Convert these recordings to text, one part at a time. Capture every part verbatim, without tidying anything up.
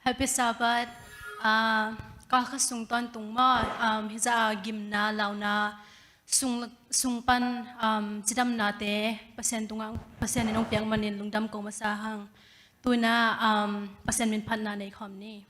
Happy Sabbath. Ah, kal khat sung tawntung maw, um, hih zah a gimna, launa, sung, sung pan, um, cidamnate Pasian tungah, Pasian in hong piak manin lungdam ko masa hang. Tu-in ah, um, Pasian min phatna nei khawm ni.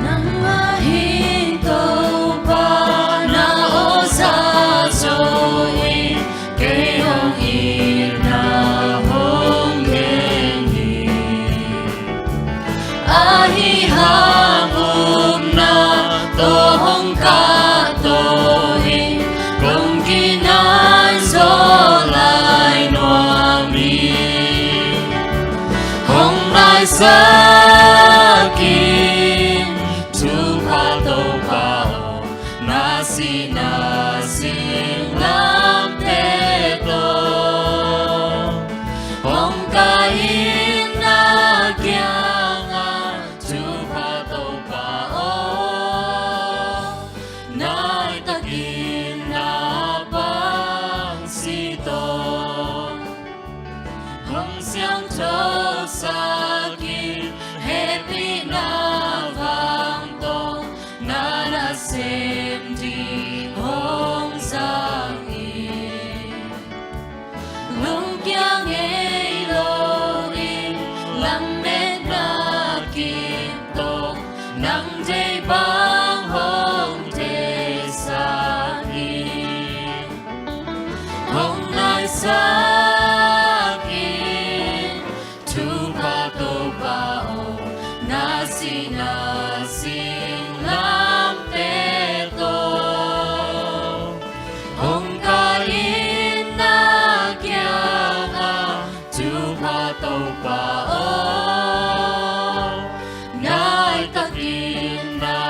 Nangmah hi Topa, na awlsa zo in kei hong itna hong gen hi. Ahi hang upna tawh hong kahto hi, kong kinai zo lai nuam hi. Hong naisak in, thupha Topa aw, na sihna singlamteh tawh hong kai in, na kiangah thupha Topa aw, nai takin na pang si tawh. Hong siangtho sak in, hehpihna vang tawh na nasem ding hong zang hi. Lungkia ngei lo in, lametna kip tawh nang deih bang hong theisak hi. Hong naisak in, thupha Topa aw, na sihna singlamteh tawh hong kai in, na kiangah thupha Topa aw, nai takin na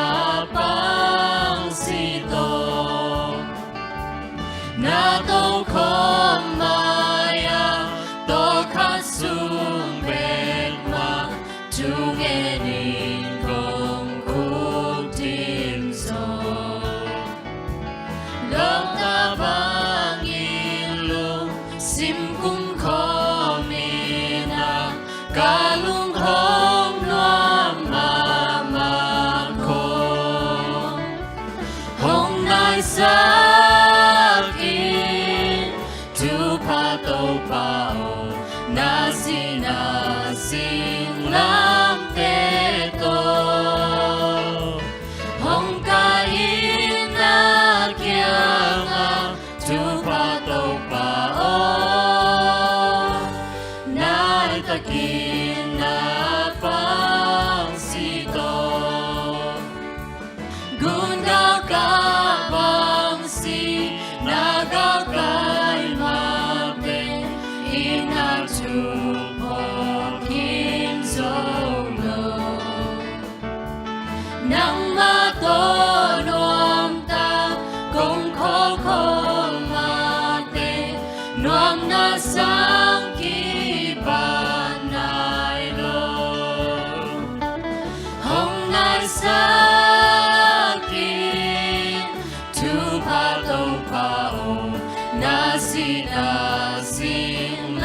pang si tawh. Na tokhom mai-ah tawlkhat sung bek mah thungen in kong khukdim zo. Lawmta bangin lungsim kumkhawm in ah, ka lung hong nuam mahmah khawm. Hong naisak in, thupha Topa aw, na sihna singlamteh tawh hong kai in, na kiangah thupha Topa aw, nai takin na pang si tawh. Gun galkap bang si, na galkai mah pen, inn ah thuk phawk khin zo lo. Nangmah tawh nuamtak kong khawlkhawm mah pen, nuamna sang kipan nai lo. Hong naisak in, thupha Topa aw, na sihna singlamteh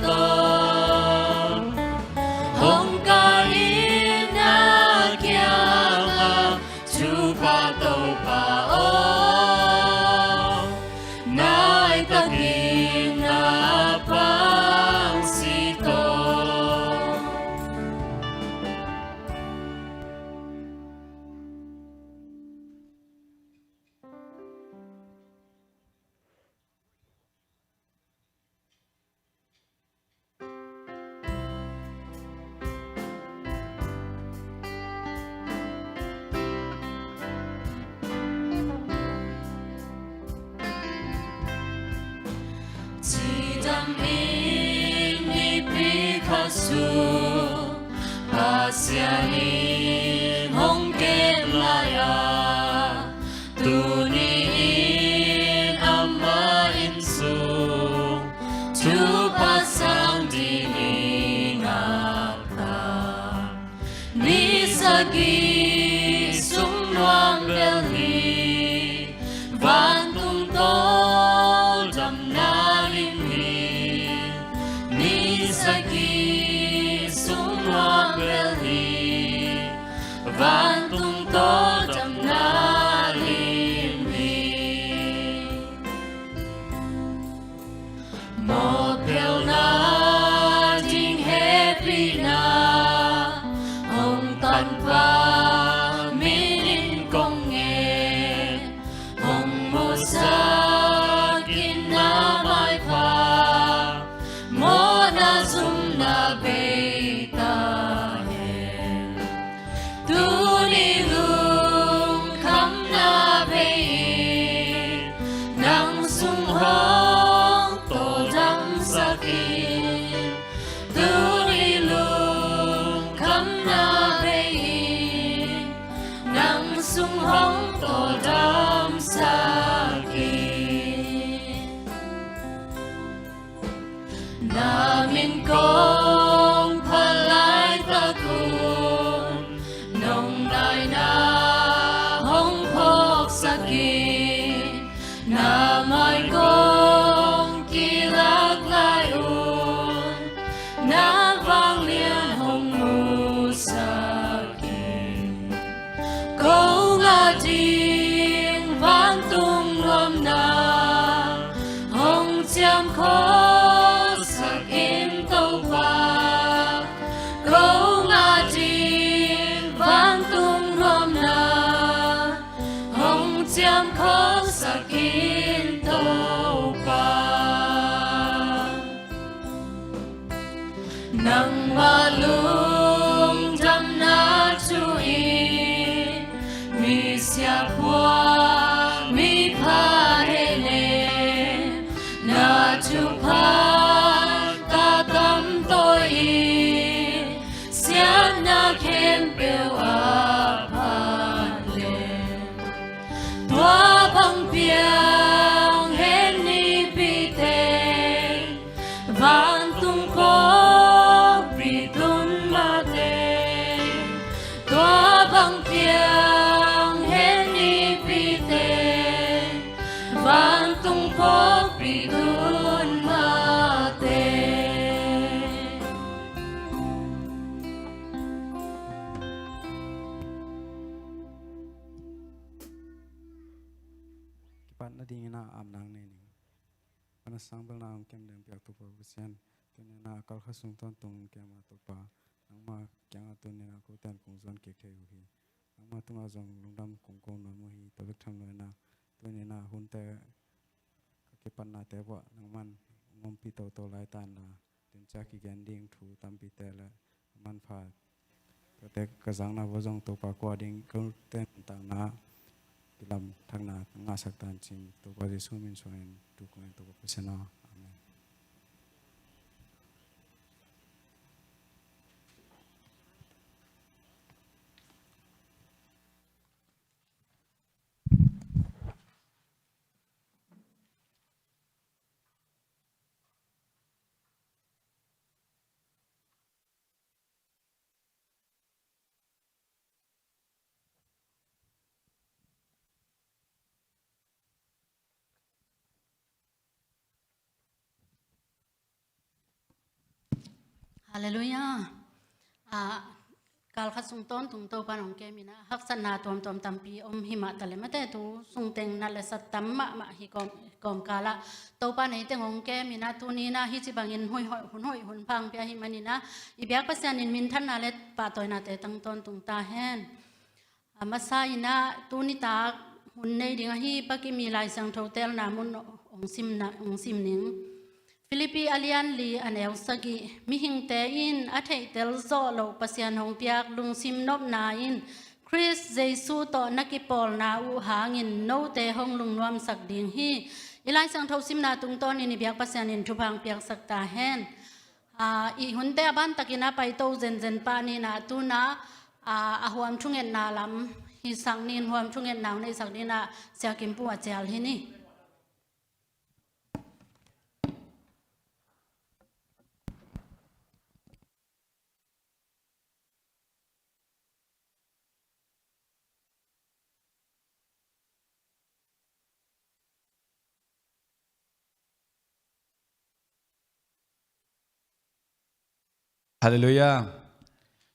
tawh hong kai in, na kiangah thupha Topa aw, nai takin na pang si tawh. Cidam in nipi khat sung Pasian in hong kem lai-a, tuni in ama inn sung thupha sang ding ing a, sagih sung nuam bel hi, vantung tawldamna lim hi. Ni sagih sung nuam bel hi, vantung tawldamna lim hi. Mawhphelna ding hehpihna hong tanpa minin kong ngen, hong musak in na maipha, mawhna zumna bei ta hen. Tuni lungkhamna bei in nang sung hong tawldamsak in. Tuni lungkhamna bei in nang sung hong tawldamsak in. Na min kong phat laitak un nong naina hong phawksak in. Na mai kong kilak lai un na vanglian hong musak in. Ko ngah ding vantung nuamna hong ciam khawlsak in Topa. Ko ngah ding vantung nuamna hong ciam khawlsak in Topa. Nangmah lungdamna thu in misiah puak mipha hehnem, na thupha tatam tawi in siatna khempeuh a phat leh, tua bang piang hen nipite, vantung pawlpi tun mate. Tua bang piang hen nipite, vantung pawlpi tun mate. Kipat nadingin a amna nei ning. Pana sang belna hong kem ding piak Topa Pasian, tuni-in a kal khat sung tawntung hong kem a Topa, nangma kiangah tuni-in a kote in kong zuan kik thei uh hi. Nangma tungah zong lungdam kong ko nuam uh hi. Tua bek tham loin a, tuni-in a hunte ka kipatnate uah nangman hong ompih toto lai ta in la, tun ciang kigen ding thu tampite le a manpha, tuate ka zakna uah zong Topa ko ading ka nuntakna kilam thakna ngahsak ta in ci-in Topa Jesuh min suangin thu kong ngen Topa Pasian aw. Amen. Halleluiah. Ah, kal khat sung tawntung Topa in hong kem in a, haksatna tuamtuam tampi om hi mah taleh mate, tu sung teng na le sat tam mahmah hi kawm, kawmkal ah Topa in ei teng hong kem in a, tuni-in a hih ci bangin hun hoih, hun hoih, hun pha hong pia ahih manin a, i biak Pasian in minthanna le pahtawinate tang tawntung ta hen. A masa in a, tuni tak hun nei ding ahi Pa Kim i Lai Siangtho telna mun hong simna, hong sim ning. Philippi a lian li a neu sagih, mihingte in a theihtel zawh loh Pasian hong piak lungsim nopna in Khrist Jesuh tawh na kipawlna uh hangin note hong lungnuamsak ding hi. I Lai Siangtho simna tungtawnin i biak Pasian in thupha hong piaksak ta hen. Ah, i hunte a ban takin a paito zenzen pah ni in a, tu-in a, ah, a huam thungetna lam hisak ni in, huam thungetna hong neihsak dingin a Sia Kim Pu a cial hi ni. Halleluiah.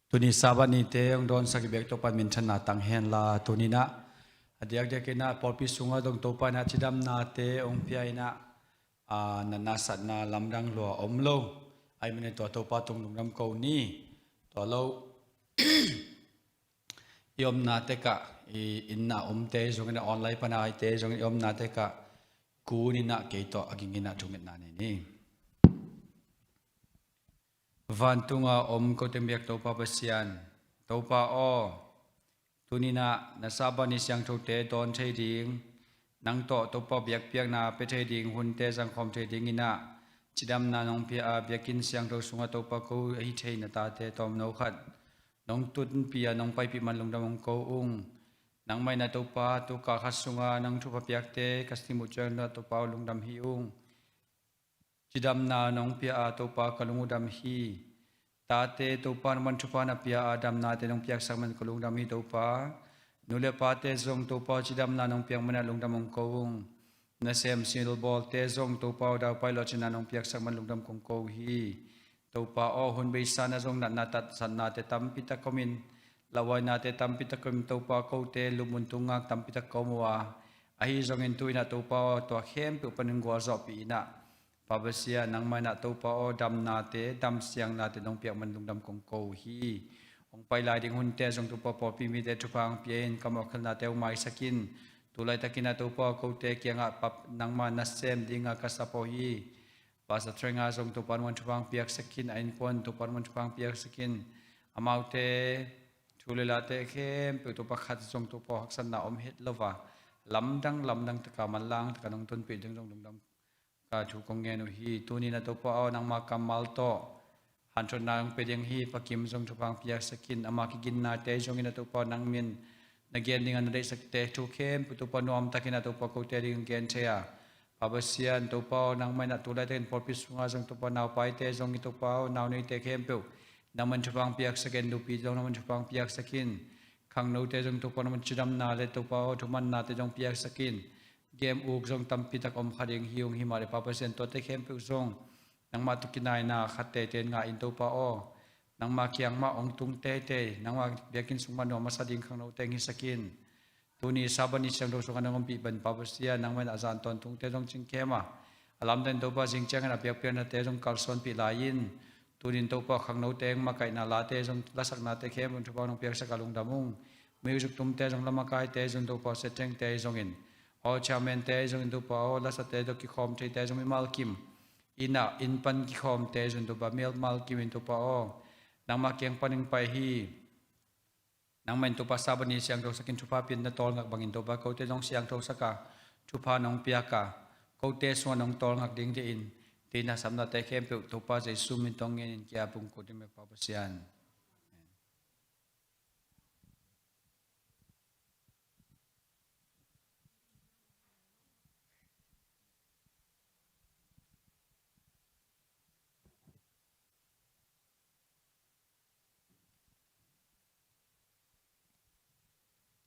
Tuni Sabbath nite hong dawnsak i biak Topa in minthanna tang henla, tuni-in ah a diakdiakin ah pawlpi sungah zong Topa in ah cidamnate hong pia in ah, a, natna satna lamdang lua om lo. Ahih manin tua Topa tung lungdam ko ni. Tua lo i omna tekah, i inn ah omte zongin ah, online pan a omte zongin i omna tekah kun in ah kei tawh a ging in ah thungetna nei ni. Vantung a om kote biak Topa Pasian, Topa aw, tuni-in ah na Sabbath ni siangthote dawn thei ding, nang tawh Topa biakpiakna pia thei ding, hunte zangkhawm thei dingin ah cidamna nong pia a, biakinn siangtho sungah Topa ko ahi thei na tate tawmno khat nong tunpih a, nong paipih man lungdam hong ko ung. Nangmah in ah Topa, tu kal khat sungah nang thupha piakte ka sim uh ciangin ah Topa aw, lungdam hi ung. Cidamna nong pia a, Topa, ka lung uh dam hi. Tate, Topa, nangman thupha na pia a, damnate nong piaksak man ka lungdam hi, Topa. Nu le pate zong, Topa, cidamna nong piak man ah lungdam hong ko ung. Nasem silbawlte zong, Topa aw, daupai lawhcinna nong piaksak man lungdam kong ko hi. Topa aw, hun beisa-in ah zong natna tatsatnate tampi tak om in, lauhuainate tampi tak om in, Topa, kote lupmun tungah tampi tak ka om uh a, ahi zongin tu-in ah Topa aw, tua khempeuh panin gualzawhpih in ah, Pa Pasian, nangmah in ah Topa aw, damnate, damsiangnate nong piak man lungdam kong ko hi. Hong pai lai ding hunte zong Topa, pawlpi mite thupha hong pia in, ka mawhkhelhnate hong maisak in. Tu laitakin ah Topa aw, kote kiangah pap nangmah nasem dinga ka sap aw hi. Pastor Trenga zong Topa nangman thupha hong piaksak in, a innkuan Topa nangman thupha hong piaksak in. Amaute thu le late khempeuh Topa khat zong Topa aw, haksatna om het lo a, lamdang lamdang taka manlang taka nong tunpih ding zong lungdam ka thu kong ngen uh hi. Tuni-in ah Topa aw, nangma kammal tawh hanthotna hong pia ding hi. Pa Kim zong thupha hong piaksak in, ama kiginnate zongin ah Topa aw, nang min na gen dingin na deihsakte thu khempeuh Topa nuamtakin ah Topa kote dingin gen thei a, Pa Pasian, Topa aw, nangmah in ah tu laitakin pawlpi sungah zong Topa naupaite zongin Topa aw, naunuite khempeuh nangman thupha hong piaksak in, nupi zong nangman thupha hong piaksak in, khangnote zong Topa nangman cidamna le Topa aw, thumannate zong piaksak in. Game uk zong tampi tak om kha ding hi ung, hi mah leh Pa Pasian, tuate khempeuh zong nangmah tawh kinaina khat teitei in ngah in, Topa aw. Nangmah kiang mah hong tung teitei, nangmah biakinn sung mah nuam masa ding khangnote hong hisak in. Tuni Sabbath ni siangtho sungah nong ompih bangin Pa Pasian, nangmah in ah zan tawntungte zong cingkem a, a lamdang in Topa zing ciangin a biakpiaknate zong kalsuanpih lai in. Tuni-in Topa khangnote hong makaihna late zong, lasaknate khempeuh in Topa nong piaksak a lungdam ung. Music tumte zong, lamakaite zong Topa, setengte zongin, aw, chairmante zongin Topa aw, lasate tawh kikhawm theite zong mimal kim in ah, inn pan kikhawmte zong Topa mimal kim in Topa aw, nangmah kiang panin pai hi. Nangmah in Topa Sabbath ni siangthosak in, thupha pia in, na tawlngak bangin Topa kote zong siangthosak a, thupha nong piak a, kote sungah nong tawlngak ding deihin, deihna sapnate khempeuh Topa Jesu min tawh ngen in ki-ap ung, ko ding bek Pa Pasian.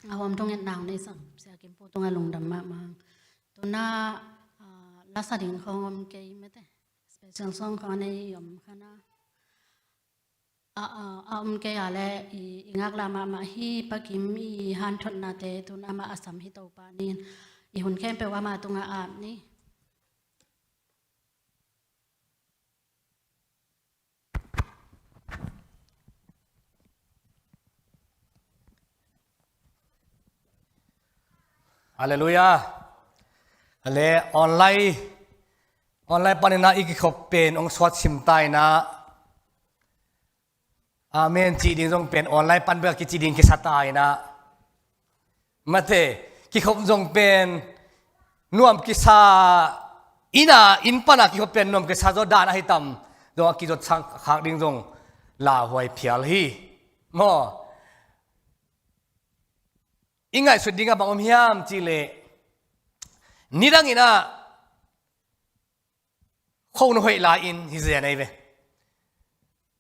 A huam thungetna nei sam Sia Kim Pu tungah lungdam mahmah. Tu-in ah, ah, lasa ding khawng om kei mate. Special song khawng nei om kha na. A, a, a om kei a leh i, i ngaklah mahmah hi. Pa Kim i hanthotnate tu-in amah a sam hi, Topa in i hun khempeuh amah tungah ap ni. Halleluiah. Ale online, online panin ah i kikhop pen hong suat sim ta in ah. Amen cih ding zong pen online pan bek a kici ding kisa ta in ah. Mate, kikhop zong pen nuam kisa in ah, inn pan a kikhop pen nuam kisa zaw dan ahi tam zong a kizot sang khak ding zong lauhuai phial hi. Maw, i ngaihsut ding a bang om hiam cih leh, nidang in ah kho na hoih lai-in hi zen ei ve.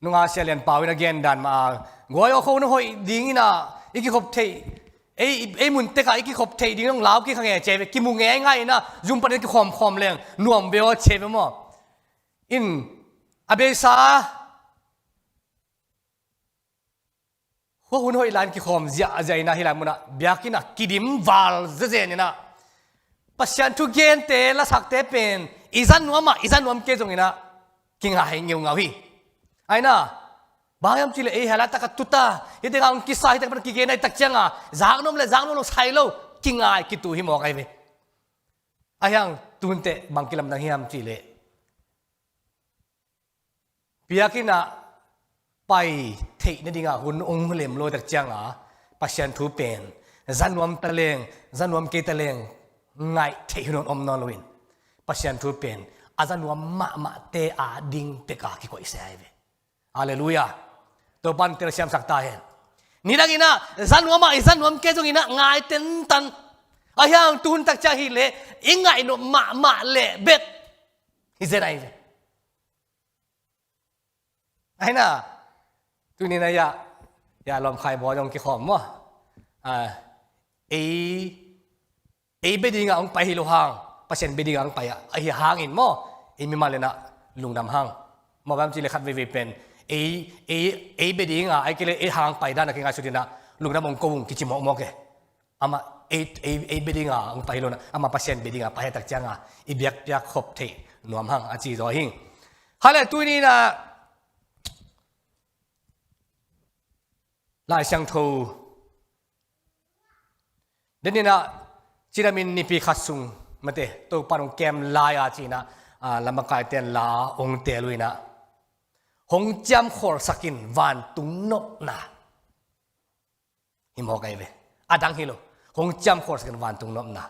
Nunga Sia Lian Pau in a gen dan mah a, guai aw, kho na hoih ding in ah i kikhop theih, ei, ei mun tekah i kikhop theih ding hong lau kik kha nge ci ei ve. Kimu ngeingai in ah zum panin kikhawmkhawm leng nuam ve aw ci ei ve maw. In a beisa Khua hun hoih lai-in kikhawm ziahziah inah hih lai munah biakinn ah kidim val zenzen inah Pasian thu gente lasakte pen i za nuam ah i za nuam kei zong inah kingai ngeungau hi. Ai na, bang hiam cihleh ei hela taka tuta hih tengah hong kisa hih tengah pan kigen ai tak cianga zak nuam le zak nuam lo sai lo kingai kitu hi mawk ai ve. Ahi hang tunte bang kilamdang hiam cihleh biakinn ah pai theih nadingah hun hong lem lo tak cianga Pasian thu pen za nuam taleng za nuam kei taleng ngaih theih hun hong om nawn loin Pasian thu pen a za nuam mahmahte a ding peka kikoihsia ai ve. Halleluiah. Topan telsiamsak ta hen. Nidang inah za nuam ah i za nuam kei zong inah ngai tentan. Ahi hang tuhun tak ciang hileh i ngaih nop mahmah leh bek hi zen ai ve. Ai na, tuni na ya ya lawm khai bawl zong kikhawm maw? Ei ei bia dingah hong pai hi lo hang Pasian bia dingah hong pai ah ahi hangin maw? Ei mimal lenah lungdam hang. Maw bang cihleh khat veivei pen ei ei ei bia dingah ai kei le ei hang pai dan a kingaihsut inah lungdam hong ko ung kici mawkmawk e. Amah ei ei ei bia dingah hong pai hi lo na amah Pasian bia dingah pai hi tak cianga i biakpiak khop theih nuam hang a ci zaw hing. Hale tuni na Lai Siangtho den inah cidamin nipi khat sung mate Topan hong kem lai-a ci inah lamakaite'n la hong teel uh inah hong ciamkholsak in vantung nopna hi mawk ai ve. A dang hi lo. Hong ciamkholsak in vantung nopna.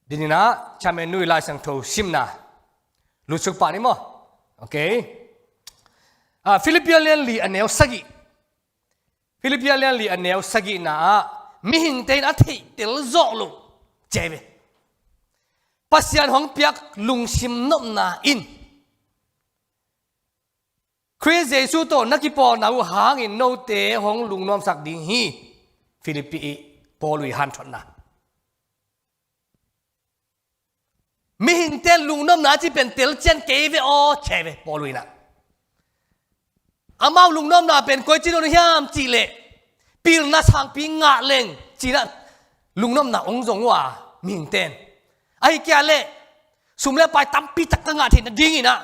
Din inah Chamen nui Lai Siangtho simna lutsuk pah ni maw? Okay. Philippi lian li a neu sagih. Philippi lian li a neu sagihna ah mihingte in a theihtel zawh loh ci ai ve. Pasian hong piak lungsim nopna in Khrist Jesu tawh na kipawlna uh hangin note hong lungnuamsak ding hi. Philippi i Paul uh i hanthotna. Mihingte lungnopna a ci pen telcian kei ve aw ci ai ve Paul uh inah. Amau lungnopna pen koi ci nawn uh hiam cihleh pilna sangpi ngah leng ci inah lungnopna hong zong uh a mihingte in. Ahi kei leh sum le pai tampi tak ka ngah theih nading inah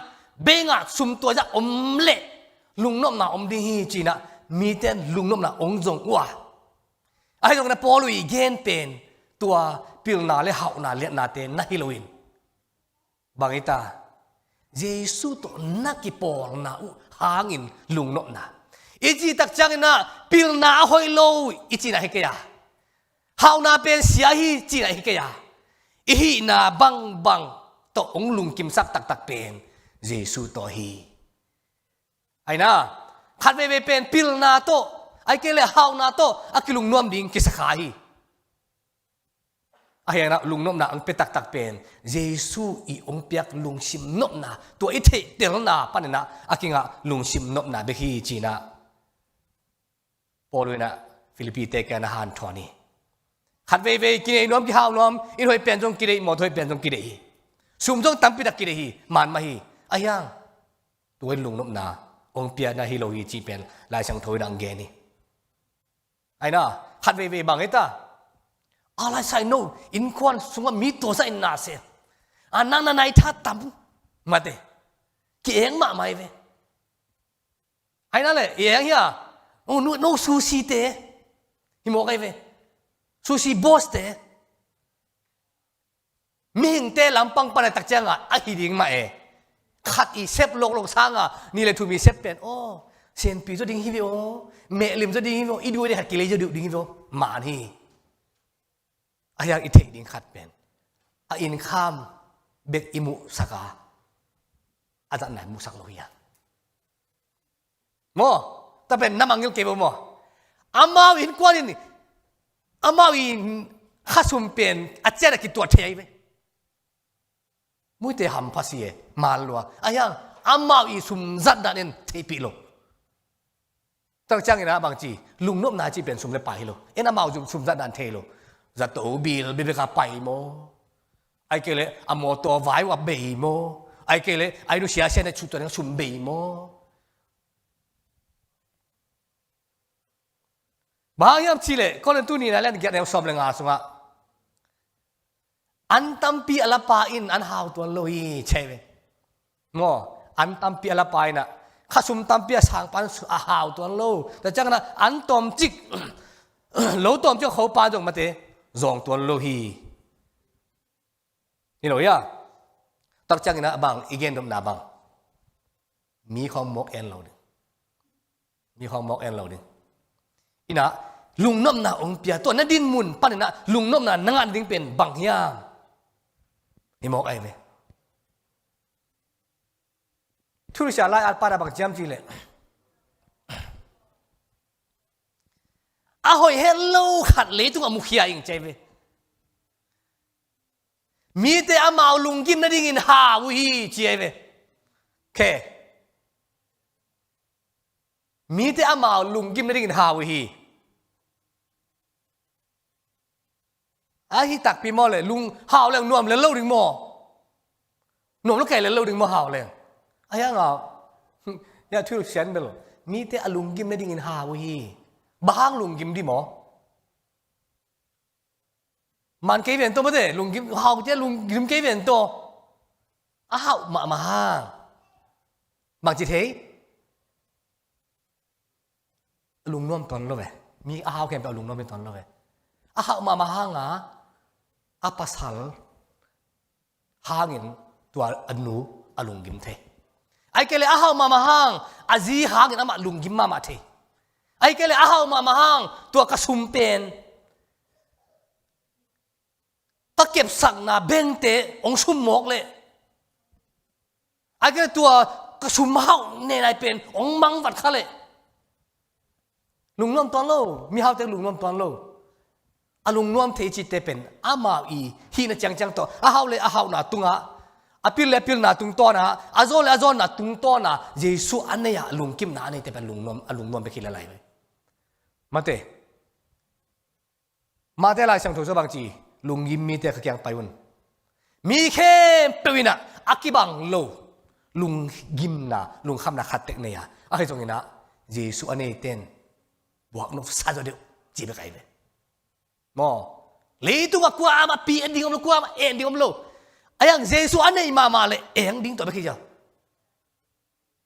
bei ngah sum tua zah om leh lungnopna om ding hi ci inah mite in lungnopna hong zong uh a. Ahi zongin a Paul uh i gen pen tua pilna le hauhna liatnate na hi loin bang hi ta Jesu tawh na kipawlna uh hangin lungnopna i cih tak ciangin ah pilna a hoih lo i cihna hi kei a, hauhna pen sia hi cihna hi kei a, i hihna bangbang tawh hong lungkimsak taktak pen Jesu tawh hi. Aina khat veivei pen pilna tawh ai kei le hauhna tawh a kilungnuam ding kisakha hi. Ahi hangin ah lungnopna hong pia taktak pen Jesu i hong piak lungsim nopna tua i theihtelna panin ah a kingah lungsim nopna bek hi ci-in ah Paul in ah Philippi-te kiangah na hanthawn hi. Khat veivei kinei nuam kihau nuam, inn hoih pen zong kideih, mawtaw hoih pen zong kideih hi. Sum zong tampi tak kideih hi, man mah hi. Ahi hang tua in lungnopna hong piakna hi lo hi cih pen Lai Siangtho in ah hong gen hi. Aina khat veivei bang hi ta, a lai sai no innkuan sungah mi tua zah in na se, a nang na nai tha tam mate, ki-eng mahmah hi ve. Aina le i eng hi a, no, no, no sushi te hi mawk ahi ve. Sushi boss te. Mihingte lampang pan a tak ciangah a hi ding mah e. Khat i sep loklok sangah nih le thum i sep pen aw, senpi zaw ding hi ve aw, mehlim zaw ding hi ve aw, i duai ding khat kilei zaw ding hi ve aw, man hi. Ahi hang i theih ding khat pen a innkham bek i muhsak a, a zatna i muhsak lo hi a. Maw, tua pen na mangngilh kei bo maw? Amau innkuan in amau i khasum pen a ciat a kituat thei ahi ve. Muite hampha si e, man lua. Ahi hang amau i sum zat dan en theihpih lo. Tua ciangin ah bangci, lungnopna cih pen sum le pai hi lo. En amau zum sum zat dan thei lo. Zato bil bebek a pai maw? Ai kei le a mawtaw vai uh a bei maw? Ai kei le ai nusia sia na cutuan sum bei maw? Bang hang hiam cih leh, Korin tu nihna lian giat neu sawm le nga sungah, an tampi a lapa in an hau tuan lo hi, ci hi ve. Maw, an tampi a lapa in ah, khasum tampi a sangpa in a hau tuan lo. Tua ciangin ah an tawmcik, lo tawmcik a khopa zong mate, zawng tuan lo hi. Hi lo hia? Tak ciangin ah bang, i gen nopna bang. Mi khawng mawk en lo ding. Mi khawng mawk en lo ding. In ah, lungnopna hong pia, tua na dinmun panin ah, lungnopna na ngah ding pen bang hiam? Hi mawk ahi ve. Thusia lai at pana bang ci hiam cih leh, a hoih het lo khat leitungah mukhia ing, ci hi ve. Mite amau lunggim nadingin hau uh hi, ci hi ve. Khe. Mite amau lunggim nadingin hau uh hi. Ahi takpi maw le, lung hau leng nuam lel lo ding maw? Nuam lo kei lel lo ding maw hau leng? Ahi hang a, ya thu sian bel. Mite a lunggim nadingin hau uh hi. Bang hang lunggim ding maw? Man kei ven tawh mate, lunggim, hau kei, lunggim kei ven tawh. A hauh mahmah hang. Bang ci thei? Lungnuam tuan lo ve. Mi a hau khempeuh a lungnuam hi tuan lo ve. A hauh mahmah hang a, a pasal hangin tua a nu a lunggim thei. Ahih kei leh a hauh mahmah hang, a zi hangin amah lunggim mahmah thei. Ahih kei leh a hauh mahmah hang, tua ka sum pen, ka kepsakna bengte hong sum mawk leh, ahih kei leh tua ka sum hauh nenai pen hong mangvat kha leh, lungnuam tuan lo, mihaute lungnuam tuan lo. A lungnuam thei cihte pen amau i hihna ciangciang tawh, a hauh le a hauhna tungah, a pil le a pilna tungtawnah, a zawn le a zawnna tungtawnah Jesuh a nei-ah lungkimna a neite pen lungnuam, a lungnuam bek hi lel lai ve. Mate, Mate Lai Siangtho sung bang ci, lunggim mite ka kiang pai un. Mi khempeuh in ah a kibang lo lunggimna, lungkhamna khat tek nei a, ahi zongin ah Jesuh a neite in buak nopsa zaw deuh, ci bek ahi ve. Maw, leitungah kuamah pi en ding om lo, kuamah en ding om lo. Ahi hang Jesuh a nei mahmah leh en ding tua bek hi zaw.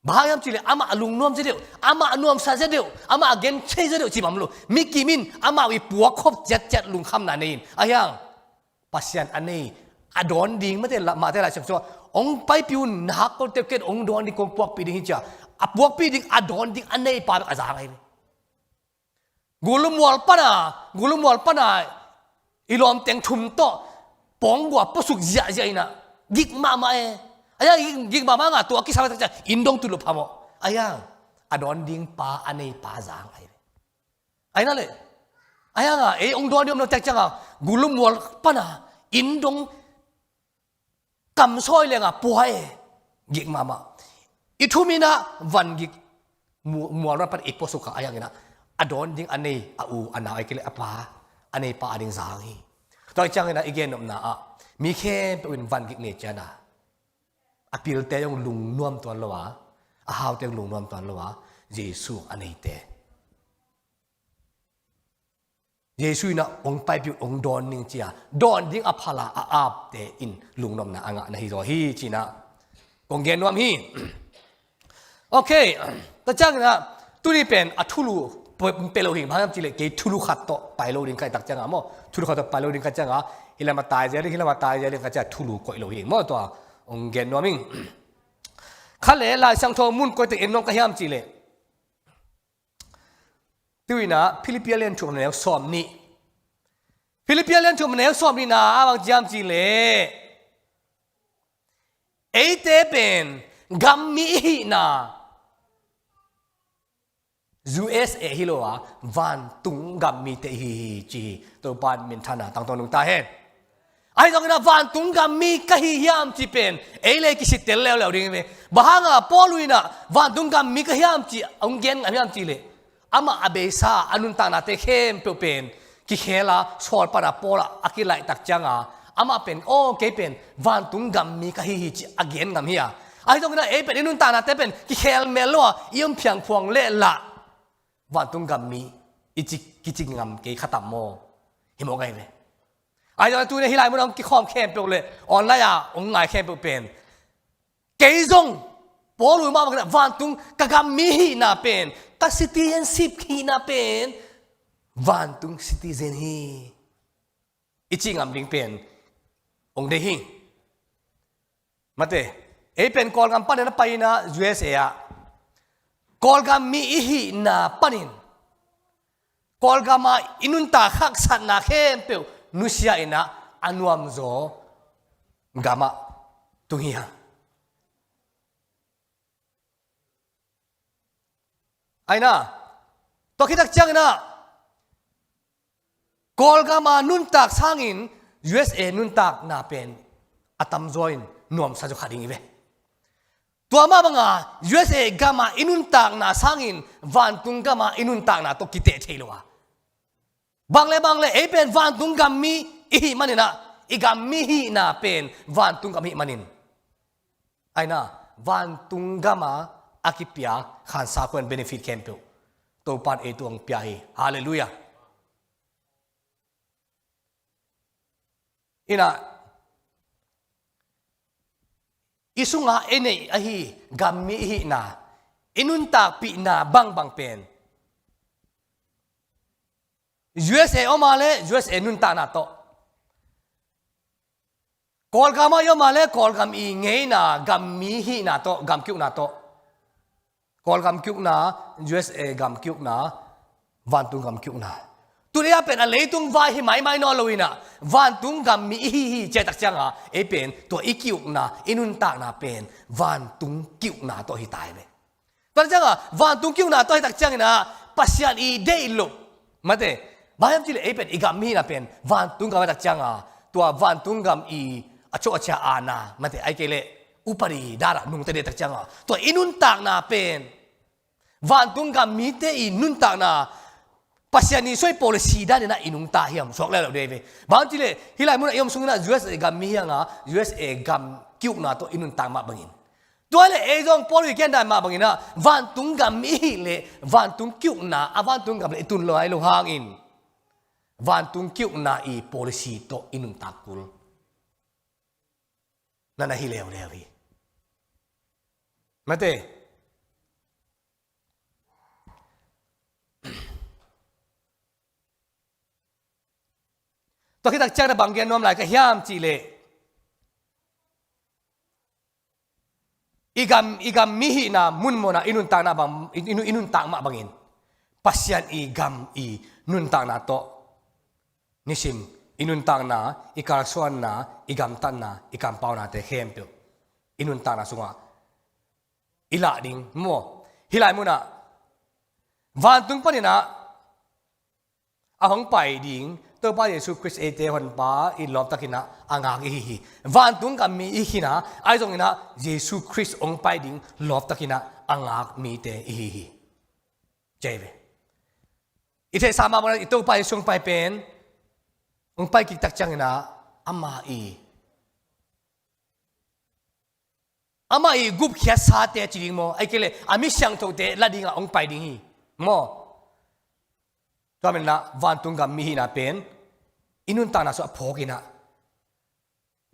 Bang hang hiam cih leh amah a lungnuam zaw deuh, amah a nuamsa zaw deuh, amah a genthei zaw deuh cih bang om lo. Mi kim in amau i puak khop ciatciat lungkhamna nei in. Ahi hang Pasian a nei, a dawn ding, mate la, Mate Lai Siangtho sungah, hong paipih un, na hak kote uh ken hong dawn ding, kong puakpih ding hi ci a, a puakpih ding, a dawn ding a neipa bek a zang ahi ve. Gulumual pana, gulumual pana i lawmteng thum tawh pawng gua puasuk ziahziah in ah, gik mahmah e. Ahi hang gik, gik mahmah hang a tua a kisam tak ciang inn dong tut loh phamawh. Ahi hang a dawn ding pa, a neipa zang ahi ve. Ahi na leh, ahi hang a ei hong dawn ding om lo tak ciang a, gulumual pana inn dong kamsawi leng a pua e, gik mahmah. I thum in ah van gik, mu-, mual ram pan i puasuk a, ahi hang in ah a dawn ding a nei, a u, a nau, ahih kei leh a pa, a neipa a ding zang hi. Tua ciangin ah i gen nopna ah, mi khempeuh in van gik nei ciangin ah, a pilte zong lungnuam tuan lo a, a haute zong lungnuam tuan lo a, Jesuh a neite, Jesuh in ah hong paipih uh, hong dawn ding ci a, dawn ding a phal a, a apte in lungnuamna a ngah na hi zaw hi ci-in ah kong gen nuam hi. Ok, tua ciangin ah tuni pen a thulu pe lo hi, bang hang hiam cih leh kei thulu khat tawh pai lo ding ka hih tak ciang a maw, thulu khat tawh pai lo ding ka hih ciang a, hih lam a tai zel ding, hih lam a tai zel ding ka hih ciang a thulu koih lo hi maw, tua hong gen nuam ing. Khat leh Lai Siangtho mun koi teng en nuam ka hiam cih leh, tu-in ah Philippi a lian thum a neu sawm nih. Philippi a lian thum a neu sawm nihna ah bang ci hiam cih leh, eite pen gammi i hihna U S A hi lo a, vantung gammite i hi hi ci hi. Topa in minthanna tangtawng nungta hen. Ahi zongin ah vantung gammi ka hi hiam cih pen ei leh kisittel leuleu ding hi ve. Bang hang a Paul in ah vantung gammi ka hiam cih hong gen ngam hiam cih leh, amah a beisa a nuntaknate khempeuh pen kikhel a, Saul pan a Paul ah a kilaih tak ciang a, amah pen, aw, kei pen vantung gammi ka hi hi cih a gen ngam hi a. Ahi zongin ah ei pen i nuntaknate pen kikhel mel lo a, i om phiangphuang leh lah vantung gammi i cik, kicik ngam kei khatam maw? Hi mawk ahi ve. Ahi zongin tuni hih lai mun a hong kikhawm khempeuh le online a hong ngai khempeuh pen, kei zong Paul uh mah bangin ah vantung ka gam mi hihna pen, ka citizenship hihna pen vantung citizen hi, i cih ngam ding pen hong deih hi. Mate, ei pen Kawlgam panin a pai in ah U S A ah Kawlgam mi i hihna panin Kawlgam ah i nuntak haksatna khempeuh nusia in ah a nuamzaw gam ah tung hi hang. Aina, tua khit tak ciangin ah Kawlgam a nuntak sangin U S A nuntakna pen a tamzaw in nuamsa zaw kha ding hi ve. Tua mah banga U S A gam a i nuntakna sangin vantung gam a i nuntakna tawh kiteh thei lo a, bang le bang le ei pen vantung gam mi i hih manin ah i gam mi hihna pen vantung gam hih manin, aina, vantung gam a a kipia khansa khuan benefit khempeuh Topan ei tungah pia hi. Halleluiah. In ah i sungah ei neih ahi gam mi i hihna, i nuntakpihna bangbang pen U S A om a le U S A nuntakna tawh, Kawlgam ah i om a le Kawlgam i ngeina, gam mi hihna tawh, gam ki-ukna tawh, Kawlgam ki-ukna, U S A gam ki-ukna, vantung gam ki-ukna. Tuni a pen a leitung vai hi maimai nawn lo in ah vantung gam mi i hi hi ciah tak ciangin ah ei pen tua i ki-ukna, i nuntakna pen vantung ki-ukna tawh hi ta hi ve. Tua ciangin ah vantung ki-ukna tawh hi tak ciangin ah Pasian i deih loh, mate, bang hiam cih leh ei pen i gam mi hihna pen vantung gam hi tak ciangin ah tua vantung gam i a cawh a cia aana, mate, ahih kei leh upadi dan ah nungta ding hi tak ciangin ah tua i nuntakna pen vantung gam mite i nuntakna Pasian i suai policy dan in ah i nungta hiam, suak leuleu ding hi ve. Bang hiam cih leh hih lai mun ah i om sungin ah U S A gam mi hi hang a, U S A gam ki-ukna tawh i nuntak mah bangin, tua le ei zong Paul i gen dan mah bangin ah vantung gam mi i hih leh vantung ki-ukna, a vantung gam le i tun lo nai lo hangin vantung ki-ukna i policy tawh i nuntak kul na na hi leuleu hi. Mate, tua khit tak ciangin ah bang gen nuam lai ka hiam cih leh i gam, i gam mi hihna mun mawhna i nuntakna bang, i, i, i nuntak mah bangin Pasian i gam i nuntakna tawh nisim i nuntakna, i kalsuanna, i gamtatna, i kampaunate khempeuh i nuntakna sungah i lah ding maw? Hih lai mun ah vantung panin ah a hong pai ding Topa Jesu Khrist eite Honpa i lawptakin ah a ngak i hi hi. Vantung gam mi i hi khin a, ahi zongin ah Jesu Khrist hong pai ding lawptakin ah a ngak mite i hi hi. Ci hi ve. I theihsa mah bangin ah i Topa Jesu hong pai pen, hong pai kik tak ciangin ah ama i, ama i gupkhiatsate ci ding maw, ahih kei leh a mi siangthote la dingah hong pai ding hi maw? Tua manin ah vantung gam mi hihna pen i nuntakna sungah phawk in ah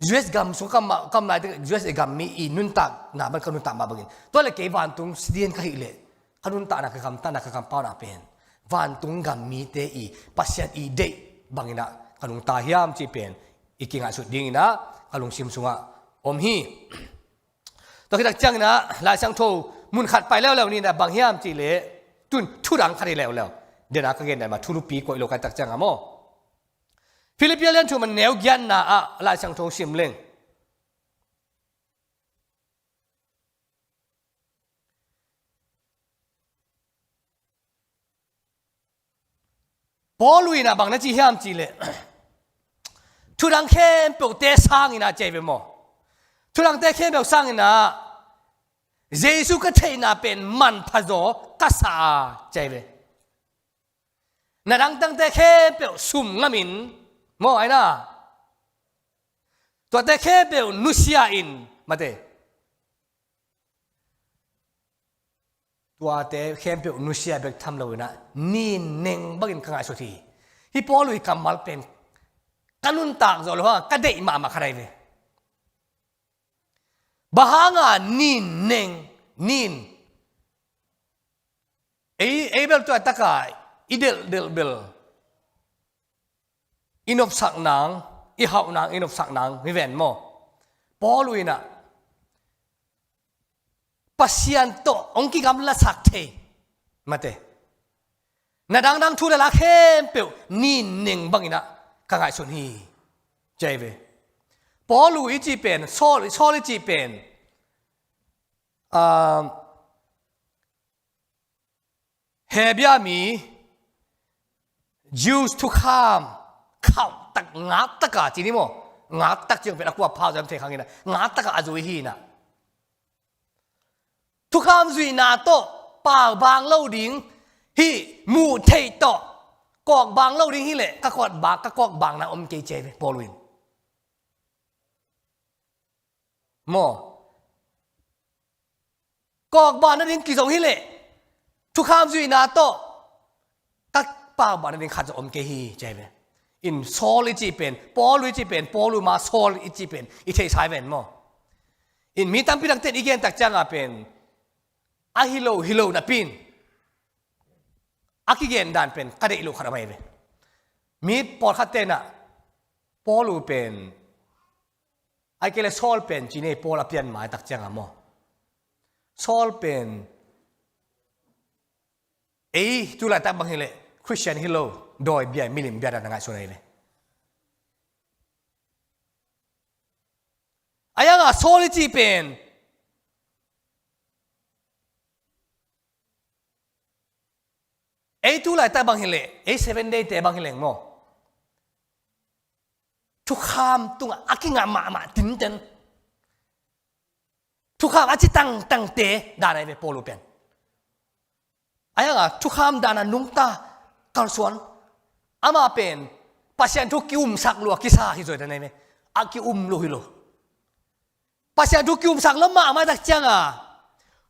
U S gam sung kam, kam lai te U S A gam mi i nuntakna bang ka nuntak mah bangin, tua le kei vantung citizen ka hih leh ka nuntakna, ka gamtatna, ka kampauna pen vantung gam mite i Pasian i deih bangin ah ka nungta hiam cih pen i kingaihsut dingin ah ka lungsim sungah om hi. Tua khit tak ciangin ah Lai Siangtho mun khat pai leuleu ni in ah, bang hiam cih leh tun thu dang khat hi leuleu. Dena ka gen dan mah thu lupi koih lo ka hih tak ciangin ah maw, Philippi lian thum a neu giatna ah Lai Siangtho sim leng. Paul in ah bang na ci hiam cih leh, thudang khempeuhte sangin ah ci hi ve maw. Thudangte khempeuh sangin ah Jesu ka theihna pen manpha zaw ka sa a ci hi ve. Na dangtangte khempeuh sum ngamin maw, aina, tuate khempeuh nusia in, mate. tuate khempeuh nusia bek tham lo inah, nin neng bangin ka ngaihsut hi. Hih Paul i kammal pen ka nuntak zawh lo hang ka deih mahmah khat ahi ve. Bang hanga nin neng, nin. Ei, ei bel tua taka i delhdelh bel i nopsak nang, i hauh nang, i nopsak nang hi ven maw? Paul inah Pasian tawh hong kigamlasak thei. Mate. Na dangdang thu le la khempeuh nin neng banginah ka ngaihsun hi. Ci ahi ve. Paul i cih pen, Saul, Saul i cih pen, um, Hebia mi, Jews thukham khauhtak, ngaktaka ci ni maw? Ngaktak ci hong pen a kua phau zam thei khang inah, ngaktaka a zui hi inah. Thukham zuihna tawh pau bang lo ding, hih muh theih tawh kawk bang lo ding hileh ka kawk bang, ka kawk bang na om kei ci ahi ve, Paul in. Maw? Kawk bang nading kizong hileh thukham zuihna tawh ka pau bang nading khat zong om kei hi, ci ahi ve. In Saul i cih pen, Paul i cih pen, Paul ma Saul i cih pen i theihsa hi ven maw? In mi tampi dangte in i gen tak cianga pen a hi lo, hi lo napi in a kigen dan pen ka deih lo khat a om ahi ve. Mi pawlkhat tenah Paul pen, ahih kei leh Saul pen ci ni, Paul a pian mai tak cianga maw? Saul pen ei tu laitak bang hileh Christian hi lo, dawi bia, milim bia dan a ngaihsun ahi ve. Ahi hanga Saul i cih pen ei tu laitak bang hileh, ei Seven Day te bang hileng maw? Thukham tungah a kingah mahmah tinten. Thukham a ci tangtangte dan ahi ve Paul pen. Ahi hanga thukham dana nungta kalsuan. Amah pen Pasian thu kiumsak lua kisa hi zaw dan ahi ve. A kium lo hi lo. Pasian thu kiumsak lua mahmah tak cianga,